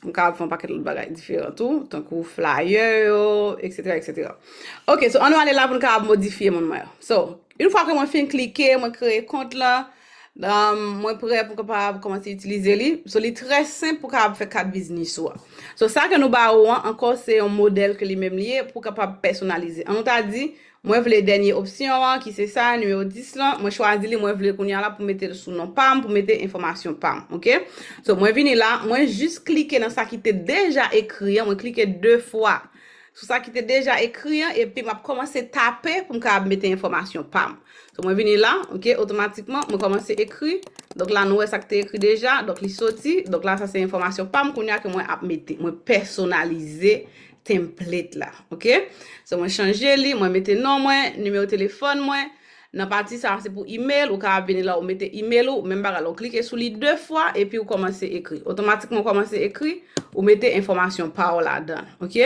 m kapab fè yon pakèt lòt bagay diferan tou, tankou flyer yo, etsetera, etsetera. Ok, so ann nou ale la pou n kapab modifye moun mwen yo. So, yon fwa ke mwen fin klike, mwen kreye kont la, um, mwen prè pou m kapab kòmanse itilize li. So, li trè senp pou kapab fè kat biznis ou a. So, sa ke nou ba ou an, ankò, se yon modèl ke li menm li ye pou kapab pèsonalize. An nou ta di, mwen vle dènye opsyon an, ki se sa, nimewo dis lan. Mwen chwazi li, mwen vle kounye a la pou mete l sou non pa m, pou mete enfòmasyon pa m, ok? So, mwen vini la, mwen jis klike nan sa ki te deja ekri an, mwen klike de fwa sou sa ki te deja ekri an, epi m ap kòmanse tape pou m kapab mete enfòmasyon pa m. So, mwen vini la, ok, otomatikman, mwen kòmanse ekri. Donk la, nou wè sa ki te ekri deja, donk li soti. Donk la, sa se enfòmasyon pa m, kounye a ke mwen ap mete. Mwen pèsonalize template la, ok? So, mwen chanje li, mwen mete non mwen, nimewo telefòn mwen. Nan pati sa, se pou email, ou ka vini la, ou mete email ou, menm bagay la, ou klike sou li de fwa, epi ou kòmanse ekri. Otomatikman, ou kòmanse ekri, ou mete enfòmasyon pa w ladan, ok?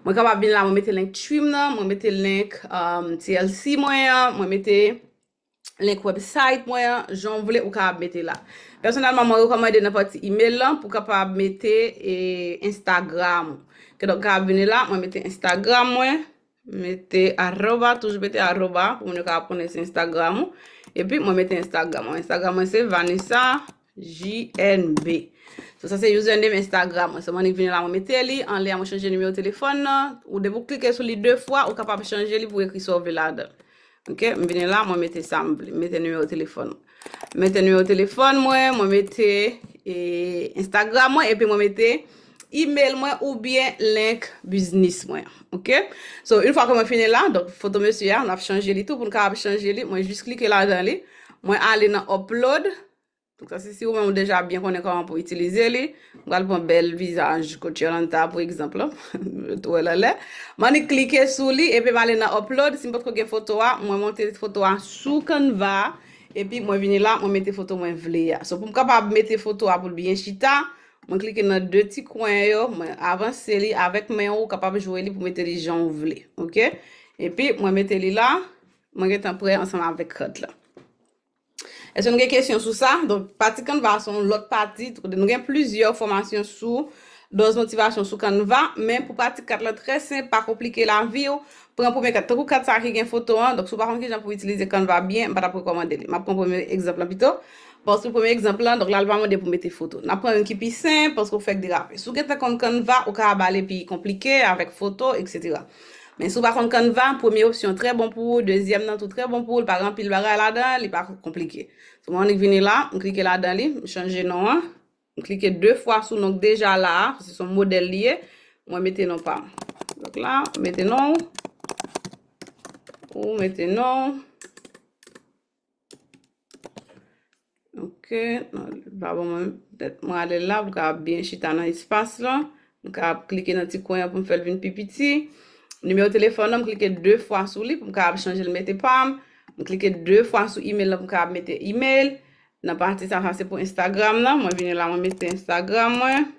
Mwen kapab vin la, mwen mete Linktree m nan, mwen mete link, um, T L C mwen an, mwen mete link website mwen an, jan w vle ou kapab mete la. Pèsonèlman, mwen rekòmande nan pati email lan pou kapab mete e, Instagram ou. Kidonk, ou kapab vini la, mwen mete Instagram mwen, mete arroba, toujou mete arroba pou moun yo kapab konnen se Instagram ou. Epi, mwen mete Instagram mwen. Instagram mwen se Vanessa J N B. So, sa se username Instagram mwen. So, mwen annik vini la, mwen mete li. Anlè a, mwen chanje nimewo telefòn nan. Ou depi ou klike sou li de fwa, ou kapab chanje li pou ekri sa w vle ladan. Ok, m vini la, mwen mete sa m vle. M mete nimewo telefòn mwen. Mete nimewo telefòn mwen, mwen mete e, Instagram mwen, epi mwen mete email mwen oubyen link biznis mwen. Ok? So, yon fwa ke mwen fini la, donk foto mesye a, n ap chanje li tou. Pou n kapab chanje li, mwen jis klike ladan li. Mwen ale nan upload. Donk, sa se si ou menm ou deja byen konnen kòman pou itilize li. M pral pran bèl vizaj Coach Yolanta pou egzanp la. Tou wè l anlè. M annik klike sou li, epi m ale nan upload. Si m potko gen foto a, mwen monte foto a sou Canva. Epi mwen vini la, mwen mete foto mwen vle a. So, pou m kapab mete foto a pou l byen chita, mwen klike nan de ti kwen yo, mwen avanse li avèk men ou, ou kapab jwe li pou mete li jan ou vle. Ok? Epi mwen mete li la, mwen gentan prè ansanm avèk kat la. Èske nou gen kesyon sou sa? Donk, pati Canva se yon lòt pati. Nou gen plizyè fòmasyon sou dòz motivasyon sou Canva, men pou pati kat la trè senp, pa konplike lavi w. Pran premye kat, tankou kat sa ki gen foto an. Donk, si w pa konn kijan pou w itilize Canva byen, m pa t ap rekòmande li. M ap pran premye egzanp lan pito. Paske premye egzanp lan, donk la, li pa mande pou w mete foto. N ap pran youn ki pi senp, paske w fèk derape. Si w gentan konn Canva, ou ka ba li pi konplike avèk foto, etsetera. Men si w pa konn Canva, premye opsyon trè bon pou ou, dezyèm nan tou trè bon pou ou, li pa gen anpil bagay ladan, li pa konplike. So, mwen annik vini la, m klike ladan li, m chanje non an. M klike de fwa sou non k deja la a, paske se yon modèl li ye. Mwen mete non pa m. Donk la, mete non w. Ou mete non w. Ok, non, li pa bon mwen. Petèt mwen ale la pou kapab byen chita nan espas lan. M kapab klike nan ti kwen an pou m fè l vin pi piti. Nimewo telefòn nan, m klike de fwa sou li pou m kapab chanje l mete pa m. M klike de fwa sou email lan pou m kapab mete email. Nan pati sa, sa se pou Instagram nan. Mwen vini la, mwen mete Instagram mwen.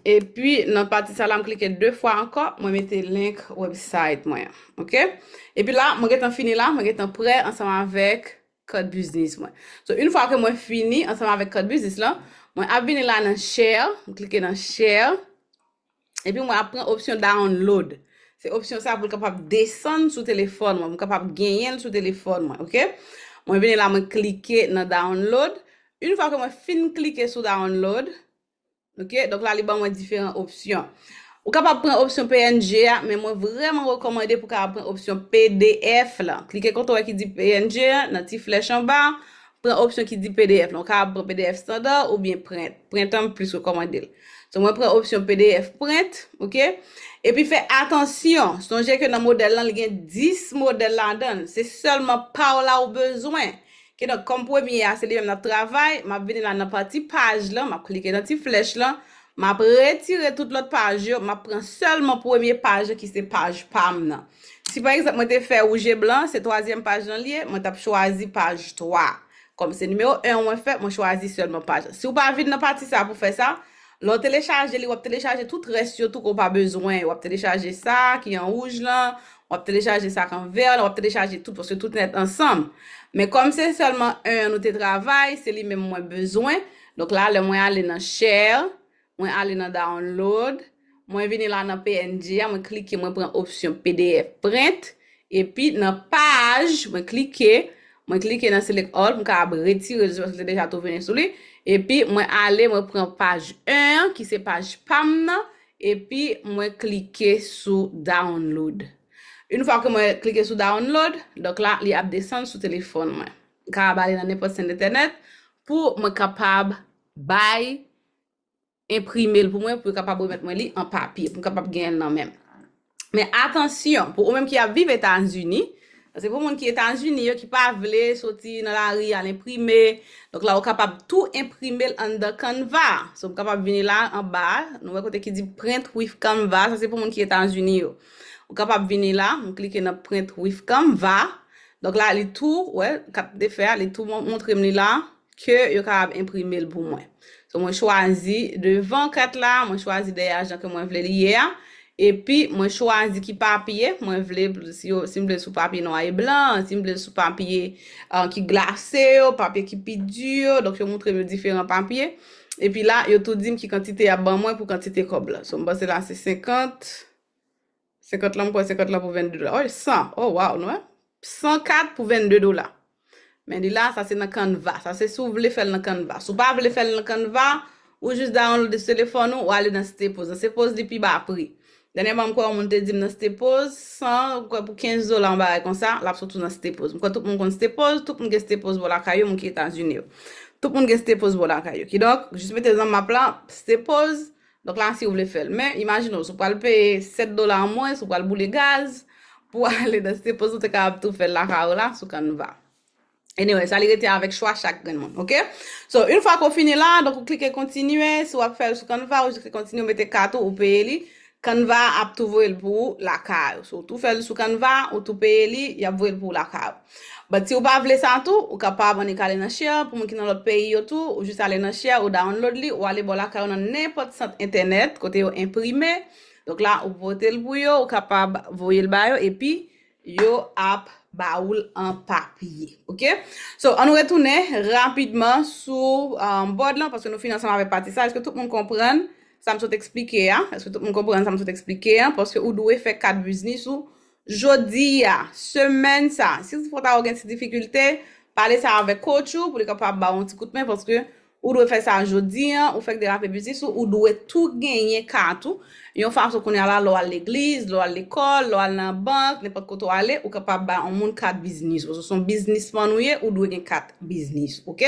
Epi, nan pati sa la, m klike de fwa ankò, mwen mete link website mwen. Ok? Epi la, mwen gentan fini la, mwen gentan prè ansanm avèk carte business mwen. So, yon fwa ke mwen fini ansanm avèk carte business lan, mwen ap vini la nan share, m klike nan share. Epi mwen ap pran opsyon download. Se opsyon sa pou l kapab desann sou telefòn mwen, pou m kapab genyen l sou telefòn mwen, ok? Mwen vini la, mwen klike nan download. Yon fwa ke mwen fin klike sou download, ok, donk la, li ban mwen diferan opsyon. Ou kapab pran opsyon P N G a, men mwen vrèman rekòmande pou w kapab pran opsyon P D F la. Klike kote w wè ki di P N G a, nan ti flèch anba, pran opsyon ki di P D F la. Ou kapab pran P D F standard oubyen print. Print an m plis rekòmande l. So, mwen pran opsyon P D F print, ok? Epi fè atansyon, sonje ke nan modèl lan, li gen dis modèl ladan l. Se sèlman pa w la ou bezwen. Kidonk, kòm premye a, se li menm n ap travay, m ap vini la nan pati paj lan, m ap klike nan ti flèch lan, m ap retire tout lòt paj yo, m ap pran sèlman premye paj lan ki se paj pa m nan. Si pa egzanp, mwen te fè wouj e blan, se twazyèm paj lan li ye, mwen t ap chwazi paj twa. Kòm se nimewo en mwen fè, mwen chwazi sèlman paj lan. Si w pa vin nan pati sa pou fè sa, lè w telechaje li, w ap telechaje tout rès yo tou ke w pa bezwen. W ap telechaje sa ki an wouj lan, w ap telechaje sa k an vè lan, w ap telechaje tout, paske tout nèt ansanm. Men kòm se sèlman en an nou te travay, se li menm mwen bezwen. Donk la, lè mwen ale nan share, mwen ale nan download, mwen vini la nan P N G a, mwen klike, mwen pran opsyon P D F print, epi nan paj, mwen klike, mwen klike nan select all pou m kapab retire l, paske l te deja tou vini sou li. Epi mwen ale, mwen pran paj en an, ki se paj pa m nan, epi mwen klike sou download. Yon fwa ke mwen klike sou download, donk la, li ap desann sou telefòn mwen. M kapab ale nan nenpòt sèt entènèt pou mwen kapab bay, enprime l pou mwen, pou yo kapab remèt mwen li an papye, pou m kapab genyen l nan men m. Men atansyon, pou ou menm ki ap viv Etazini, se pou moun ki Etazini yo ki pa vle soti nan lari al enprime. Donk la, ou kapab tou enprime l anndan Canva. So, m kapab vini la anba, nou wè kote ki di print with Canva, sa se pou moun ki Etazini yo. Ou kapab vini la, m klike nan print with Canva. Donk la, li tou, wè, kat de fè a, li tou mon- montre m li la, ke yo kapab enprime l pou mwen. So, mwen chwazi devan kat la, mwen chwazi dèyè a jan ke mwen vle li ye a, epi mwen chwazi ki papye mwen vle, si yo, si m vle l sou papye nwa e blan, si m vle l sou papye, ah, ki glase yo, papye ki pi di yo, donk yo montre m yo diferan papye. Epi la, yo tou di m ki kantite y ap ban mwen pou kantite kòb la. So, m panse la se senkant, senkant lan, m kwè senkant lan pou vennde dola. Oh, san. Oh, wow, nou wè? San kat pou vennde dola. Men li la, sa se nan Canva. Sa se si w vle fè l nan Canva. Si w pa vle fè l nan Canva, ou jis download li sou telefòn ou, ou ale nan Staples. Nan Staples, li pi ba pri. Dènyèman, m kwè yon moun te di m nan Staples, san, m kwè pou kenz dola, yon bagay konsa, l ap sot ou nan Staples. M kwè tout moun konn Staples, tout moun gen Staples bò lakay yo, moun ki Etazini yo. Tout moun gen Staples bò lakay yo. Kidonk, jis mete zanmap la, Staples, donk la, si w vle fè l. Men, imajine w, si w pral peye sèt dola an mwens, ou pral boule gaz pou ale nan Staples, ou te kapab tou fè l lakay ou la, sou Canva. Anyway, sa li rete avèk chwa chak grenn moun, ok? So, yon fwa ke w fini la, donk ou klike kontinye, si w ap fè l sou Canva, ou klike kontinye, ou mete kat ou, ou peye li, Canva ap tou voye l pou ou lakay ou. So, ou tou fè l sou Canva, ou tou peye li, y ap voye l pou ou lakay ou. But si w pa vle sa tou, ou kapab annik ale nan share, pou moun ki nan lòt peyi yo tou, ou jis ale nan share, ou download li, ou ale bò lakay ou nan nenpòt sant entènèt, kote yo enprime. Donk la, ou pote l pou yo, ou kapab voye l ba yo, epi yo ap ba ou l an papye, ok? So, ann nou retounen rapidman sou, um, board lan, paske nou fin ansanm avèk pati sa. Èske tout moun konprann sa m sot eksplike a? Èske tout moun konprann sa m sot eksplike a? Paske ou dwe fè kat biznis ou jodi a, semèn sa. Si toutefois ou gen ti difikilte, pale sa avèk coach ou pou li kapab ba w yon ti kout men, paske ou dwe fè sa jodi a, ou fèk derape biznis ou, ou dwe tou genyen kat ou. Yon fason kounye a la, lè w al legliz, lè w al lekòl, lè w al nan bank, nenpòt kote w ale, ou kapab bay yon moun kat biznis ou. Se yon biznismann ou ye, ou dwe gen kat biznis, ok?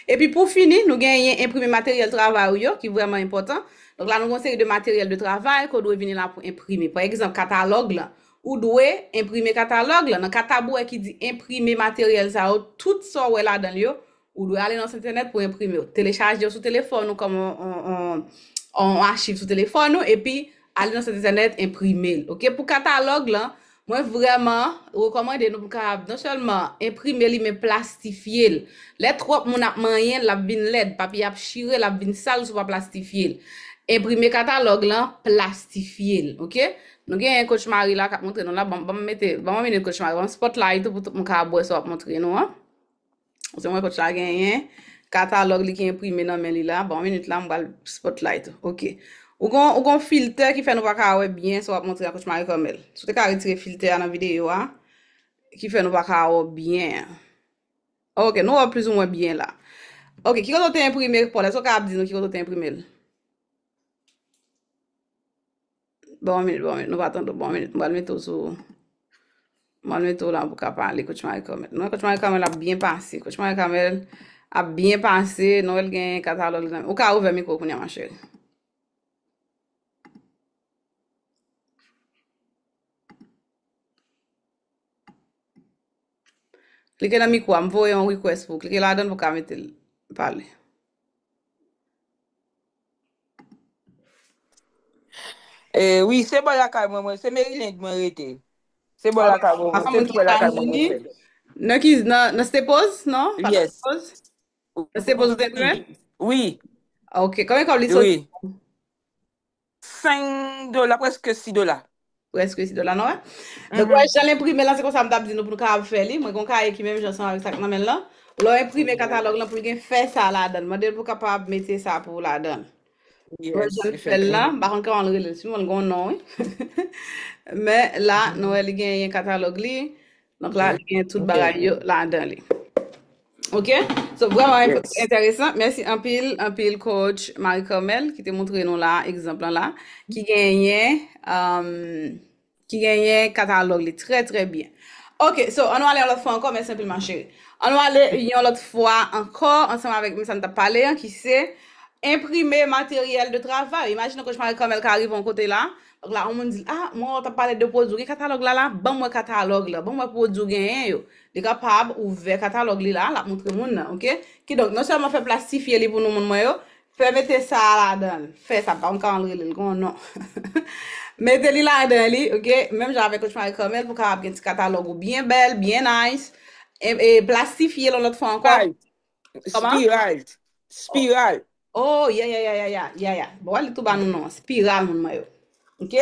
Epi pou fini, nou genyen enprime materyèl travay ou yo, ki vrèman enpòtan. Donk la, nou gen yon seri de materyèl de travay ke w dwe vini la pou enprime. Pa egzanp, katalòg lan. Ou dwe enprime katalòg lan. Nan kat tabouwè ki di enprime materyèl sa yo, tout sa w wè ladan l yo, ou dwe ale nan sent entènèt pou enprime yo. Telechaje yo sou telefòn ou kòm on, on, on, on achiv sou telefòn ou, epi ale nan sent entènèt, enprime l. Ok? Pou katalòg lan, Mwen vrèman rekòmande nou pou kapab non sèlman enprime li, men plastifye l. Lè twòp moun ap manyen l, l ap vin lèd, papye ap chire, l ap vin sal si w pa plastifye l. Enprime katalòg lan, plastifye l, oke? Nou gen Coach Marie la k ap montre nou la. Ban, ban m mete, ban m yon minit Coach Marie, ban m spotlight ou pou tout moun ka wè sa w ap montre nou an. Se mwen Coach la genyen katalòg li ki enprime nan men li la. Ban m yon minit la, m pral spotlight ou. Oke. Ou gon, ou gon filtè ki fè nou pa ka wè byen sa w ap montre a Coach Marie Carmel. Si w te ka retire filtè a nan videyo a, ki fè nou pa ka wè byen. Oke, nou wè plizoumwen byen la. Oke, ki kote w te enprime Paul? Èske w ka ap di nou ki kote w te enprime l? Bon minit, bon minit, nou pa tande w. Bon minit, m pral mete w sou, m pral mete w la pou w ka pale Coach Marie Carmel. Non, Coach Marie Carmel ap byen pase. Coach Marie Carmel ap byen pase. Nou wè l gen katalòg li nan men. Ou ka ouvè mikwo w kounye a, ma chérie. Klike nan mikwo a, m voye yon request pou ou. Klike ladan l pou w ka mete l pale. Eh, wi, se bò lakay mwen, mwen, se Maryland mwen rete. Se bò lakay mwen, mwen, se tou bò lakay mwen, mwen fè. Nan ki, nan, nan Staples, non? Pa nan Staples? Nan Staples ou te enprime? Wi. Ok, konbyen kòb li soti? Wi. Senk dola, prèske sis dola. Prèske sis dola, non? Donk, wè, jan l enprime la, se konsa m t ap di nou pou nou kapab fè li. Mwen, gon kaye ki menm jan ansanm avèk sa k nan men l lan. Lè w enprime katalòg lan pou l gen fèy sa ladan l. Mande l pou kapab mete sa pou ou ladan l. Wè jan l fè l la, m pa konn kòman l rele l, siman l gen yon non, wi. Men la, nou wè li genyen katalòg li. Donk la, li gen tout bagay yo ladan li. Ok? So, vrèman enteresan. Mèsi anpil, anpil Coach Marie Carmel ki te montre nou la, egzanp lan la, ki genyen, um, ki genyen katalòg li trè, trè byen. Ok, so, ann nou ale yon lòt fwa ankò, mèsi anpil, ma chérie. Ann nou ale yon lòt fwa ankò, ansanm avèk menm sa n t ap pale an, ki se enprime materyèl de travay. Imajine Coach Marie Carmel ka rive yon kote la, donk la, yon moun di l, ah, mwen wè w t ap pale de pwodui, ou gen katalòg la la, ban m wè katalòg la, ban m wè pwodui w genyen yo. Li kapab ouvè katalòg li la, l ap montre moun nan, ok? Kidonk, non sèlman fè plastifye li pou nou moun mwen yo, fè mete sa a ladan l. Fè sa, m pa konn kòman l rele l, gon non. Mete li ladan li, ok? Menm jan avèk Coach Marie Carmel, pou kapab gen ti katalòg ou byen bèl, byen nice. E, e plastifye l yon lòt fwa ankò. Spiral. Spiral. Oh, yeah, yeah, yeah, yeah, yeah, yeah, yeah. Bon, wè li tou ba nou non. Spiral, moun mwen yo. Ok?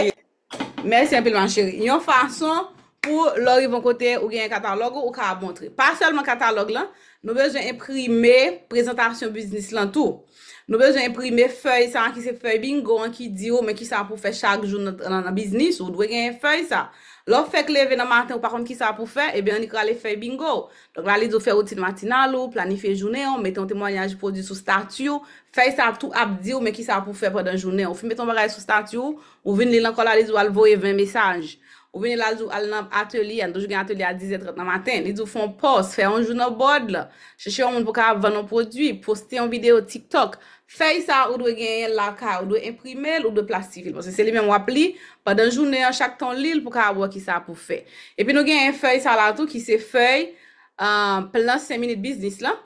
Mèsi anpil, ma chérie. Yon fason pou lè w rive yon kote, ou gen katalòg ou, ou ka ap montre. Pa sèlman katalòg lan, nou bezwen enprime prezantasyon biznis lan tou. Nou bezwen enprime fèy sa a ki se fèy bingo an ki di w men kisa pou w fè chak jou nan, nan, nan biznis ou. Ou dwe genyen fèy sa. Lè w fèk leve nan maten, ou pa konn kisa pou w fè, ebyen annik rale fèy bingo. Donk la, li di w fè woutin matinal ou, planifye jounen w, mete yon temwayaj pwodui sou stati w. Fèy sa ap tou ap di w men kisa pou w fè pandan jounen w. Ou fin mete yon bagay sou stati w, ou vin li l ankò la, li di w al voye ven mesaj. Ou vin li la, li di w al nan atelye a, nou toujou gen atelye a dizè trant nan maten. Li di w fè yon pòs, fè yon jou nan bòd la. Chèche yon moun pou ka ap vann yon pwodui, poste yon videyo TikTok. Fèy sa ou dwe genyen l lakay ou, ou dwe enprime l, ou dwe plastifye l. Paske se li menm w ap li, pandan jounen an, chak tan w li l pou ka ap wè kisa pou w fè. Epi nou genyen fèy sa la tou ki se fèy, ah, plan senk minit biznis lan.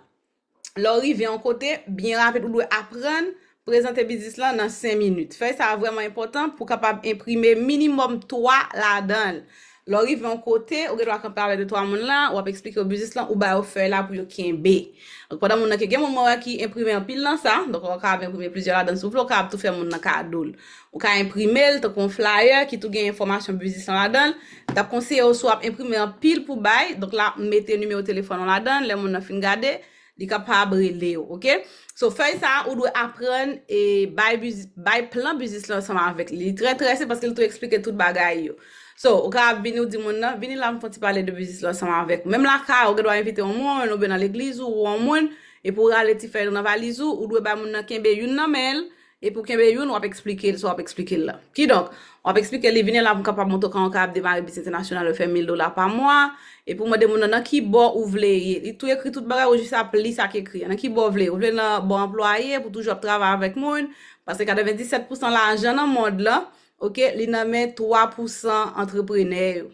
Lè w rive yon kote, byen rapid, ou dwe aprann prezante biznis lan nan senk minit. Fèy sa a vrèman enpòtan pou w kapab enprime minimòm twa ladan l. Lè w rive yon kote, ou gen dwa kanpe avèk de twa moun la, w ap eksplike yo biznis lan, ou ba yo fèy la pou yo kenbe. Donk, pandan moun nan ke gen moun mwen wè ki enprime anpil nan sa, donk ou ka ap enprime plizyè ladan l si w vle, ou ka ap tou fè moun nan kado l. Ou ka enprime l tankou yon flyer ki tou gen enfòmasyon biznis lan ladan l. M t ap konseye w si w ap enprime anpil pou bay, donk la, mete nimewo telefòn ou ladan l, lè moun nan fin gade, li kapab rele w, ok? So, fèy sa a, ou dwe aprann e bay, biz, bay plan biznis lan ansanm avèk li. Li trè trese paske li tou eksplike tout bagay yo. So, ou ka ap vini, ou di moun nan, vini la, m fè yon ti pale de biznis lan ansanm avèk ou. Menm lakay ou, ou gen dwa envite yon moun, oubyen nan legliz ou, ou yon moun, epi ou rale ti fèy nan valiz ou, ou dwe bay moun nan kenbe youn nan men l, epi w kenbe youn, w ap eksplike l sa w ap eksplike l la. Kidonk, w ap eksplike li, vini la pou m kapab montre w kòman w kapab demare biznis entènasyonal, ou fè mil dola pa mwa, epi w mande moun nan nan ki bò ou vle ye. Li tou ekri tout bagay, ou jis ap li sa k ekri a. Nan ki bò w vle? Ou vle nan bò anplwaye pou toujou ap travay avèk moun? Paske katrevenndisèt pousan lajan nan mond lan, ok, li nan men twa pousan antreprenè yo.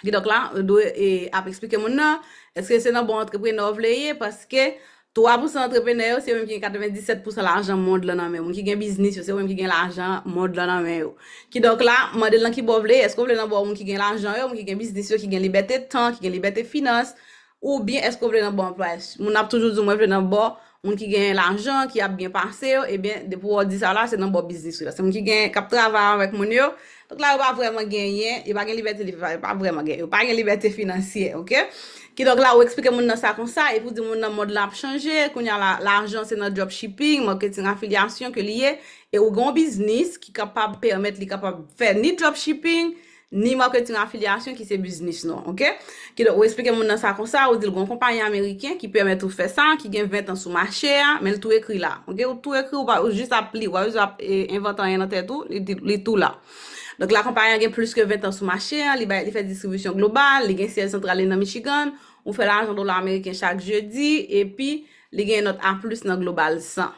Kidonk la, ou dwe e, ap eksplike moun nan, èske se nan bon antreprenè w vle ye? Paske Twa pousan antrepenè yo, se yo menm ki gen katrevenndisèt pousan lajan mond lan nan men yo. Moun ki gen biznis yo, se yo menm ki gen lajan mond lan nan men yo. Kidonk la, mande l nan ki bò w vle, èske w vle nan bò moun ki gen lajan yo, moun ki gen biznis yo, ki gen libète tan, ki gen libète finans, oubyen èske w vle nan bò anplwaye? Moun ap toujou di w, mwen vle nan bò moun ki gen lajan, ki ap byen pase yo, ebyen, depi w di sa la, se nan bò biznis ou la. Se moun ki gen, k ap travay avèk moun yo. Donk la, yo pa vrèman genyen, yo pa gen libète, yo pa, yo pa vrèman genyen, yo pa gen libète finansyè, oke? Kidonk la, ou eksplike moun nan sa konsa, epi w di moun nan mond lan ap chanje, kounye a la, lajan se nan dropshipping, marketing afilyasyon ke li ye, e ou gen yon biznis ki kapab pèmèt li kapab fè ni dropshipping, ni marketing afilyasyon ki se biznis nou, oke? Kidonk, ou eksplike moun nan sa konsa, ou di l gen yon konpayi ameriken ki pèmèt ou fè sa, ki gen ven tan sou mache a, men l tou ekri la, oke? Ou tou ekri, ou pa, ou jis ap li, ou pa bezwen ap, e, envante anyen nan tèt ou, li, li tou la. Donk, la konpayi an gen plis ke ven tan sou mache a, li bay, li fè distribisyon global, li gen syèj santral li nan Michigan, ou fè lajan dola ameriken chak jedi, epi li gen nòt A plis nan global san.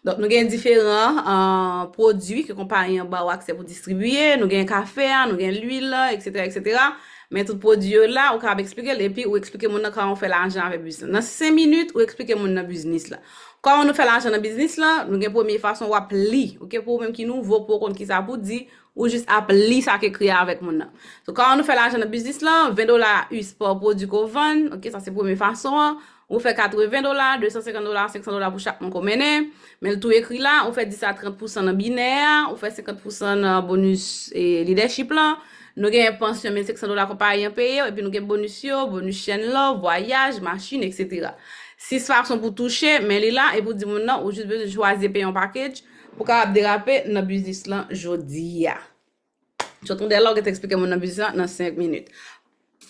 Donk, nou gen diferan, euh, pwodui ke konpayi an ba w aksè pou distribiye. Nou gen kafe a, nou gen lwil la, etsetera, etsetera. Men tout pwodui yo la, ou kapab eksplike l, epi ou eksplike moun nan kòman w fè lajan avèk biznis lan. Nan senk minit, ou eksplike moun nan biznis la. Kòman nou fè lajan nan biznis lan? Nou gen premye fason w ap li, oke? Pou ou menm ki nouvo, pou w konn kisa pou di, ou jis ap li sa k ekri a avèk moun nan. So, kòman nou fè lajan nan biznis lan? Ven dola U S pa pwodui ke w vann, oke? Sa se premye fason an. Ou fè katreven dola, de san senkant dola, senk san dola pou chak moun ke w mennen. Men l tou ekri la, ou fè dis a trant pousan nan binè a, ou fè senkant pousan nan bonis, e, lidèchip lan. Nou gen pansyon mil senk san dola konpayi an peye w, epi nou gen bonis yo, bonis chèn lò, vwayaj, machin, etsetera. Sis fason pou touche, men li la, epi w di moun nan, ou jis bezwen chwazi peye yon package pou w kapab derape nan biznis lan jodi a. Jotondè la, ou gentan eksplike moun nan biznis lan nan senk minit.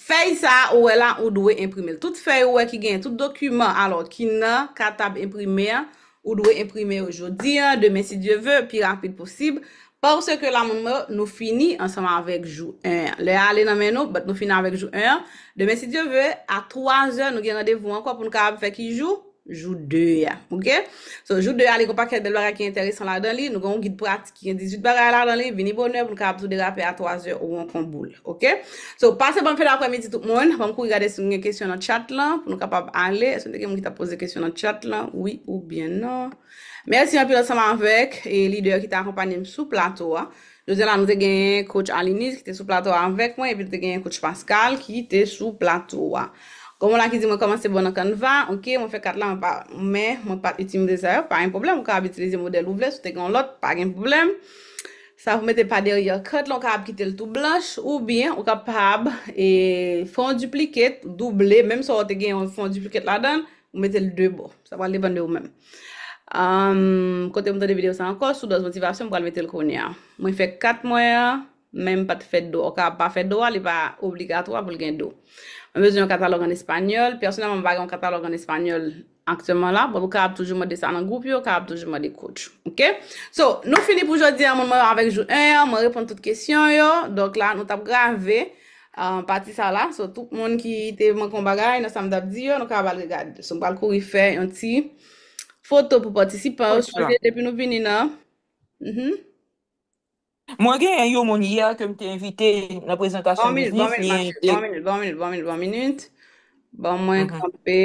Fèy sa a, ou wè la, ou dwe enprime l. Tout fèy ou wè ki gen tout dokiman, alò, ki nan katab enprime a, ou dwe enprime yo jodi a, demen, si Dye ve, pi rapid posib. Paske la, moun mwen, nou fini ansanm avèk jou en an. Lè a ale nan men nou, but nou fini avèk jou en an. Demen, si Dye ve, a twa zè, nou gen randevou ankò pou nou kapab fè ki jou? Jou de a, oke? So, jou de a, li gen yon pakèt bèl bagay ki enteresan ladan li. Nou gen yon gid pratik ki gen dizuit bagay ladan li. Vini bonè pou nou kapab tou derape a twa zè ou an kon boul, oke? So, pase bòn fen daprèmidi tout moun. Ban m kouri gade si nou gen kesyon nan chat lan pou nou kapab ale. Èske nou te gen moun ki t ap poze kesyon nan chat lan? Wi oubyen non? Mèsi anpil ansanm avèk, e, lidè ki te akonpanye m sou plato a. Jodi a la, nou te genyen coach Alinise ki te sou plato a avèk mwen, epi nou te genyen coach Pascal ki te sou plato a. Gen moun la ki di mwen kòmanse bon nan Canva, oke, mwen fè kat la, mwen pa, men mwen pa t itilize sa yo, pa gen pwoblèm, ou kapab itilize modèl ou vle, si w te gen yon lòt, pa gen pwoblèm. Sa pou mete pa dèyè kat la, ou kapab kite l tou blanch, oubyen ou kapab, e, fè yon duplicate, double, menm sa w te gen yon, fè yon duplicate ladan l, ou mete l de bò. Sa pral depann de ou menm. Ahn, kote m tande videyo sa ankò, sou dòz motivasyon, m pral mete l kounye a. Mwen fè kat mwen an, men m pa t fè do. Ou kapab pa fè do a, li pa obligatwa pou l gen do. Mwen bezwen yon katalòg an espanyòl. Pèsonèlman, m pa gen yon katalòg an espanyòl aktyèlman la. Bon, ou kapab toujou mande sa nan gwoup yo, ou kapab toujou mande coach. Oke? So, nou fini pou jodi a, moun mwen avèk jou en an, mwen reponn tout kesyon yo. Donk la, nou t ap grave, ah, pati sa la. So, tout moun ki te manke yon bagay nan sa m t ap di yo, nou ka al regade. So, m pral kouri fè yon ti foto pou patisipan yo. Sonje, depi nou vini nan, mhm. Mwen gen yon moun yè ke m te envite nan prezantasyon biznis, li envite. Ban mwen kanpe.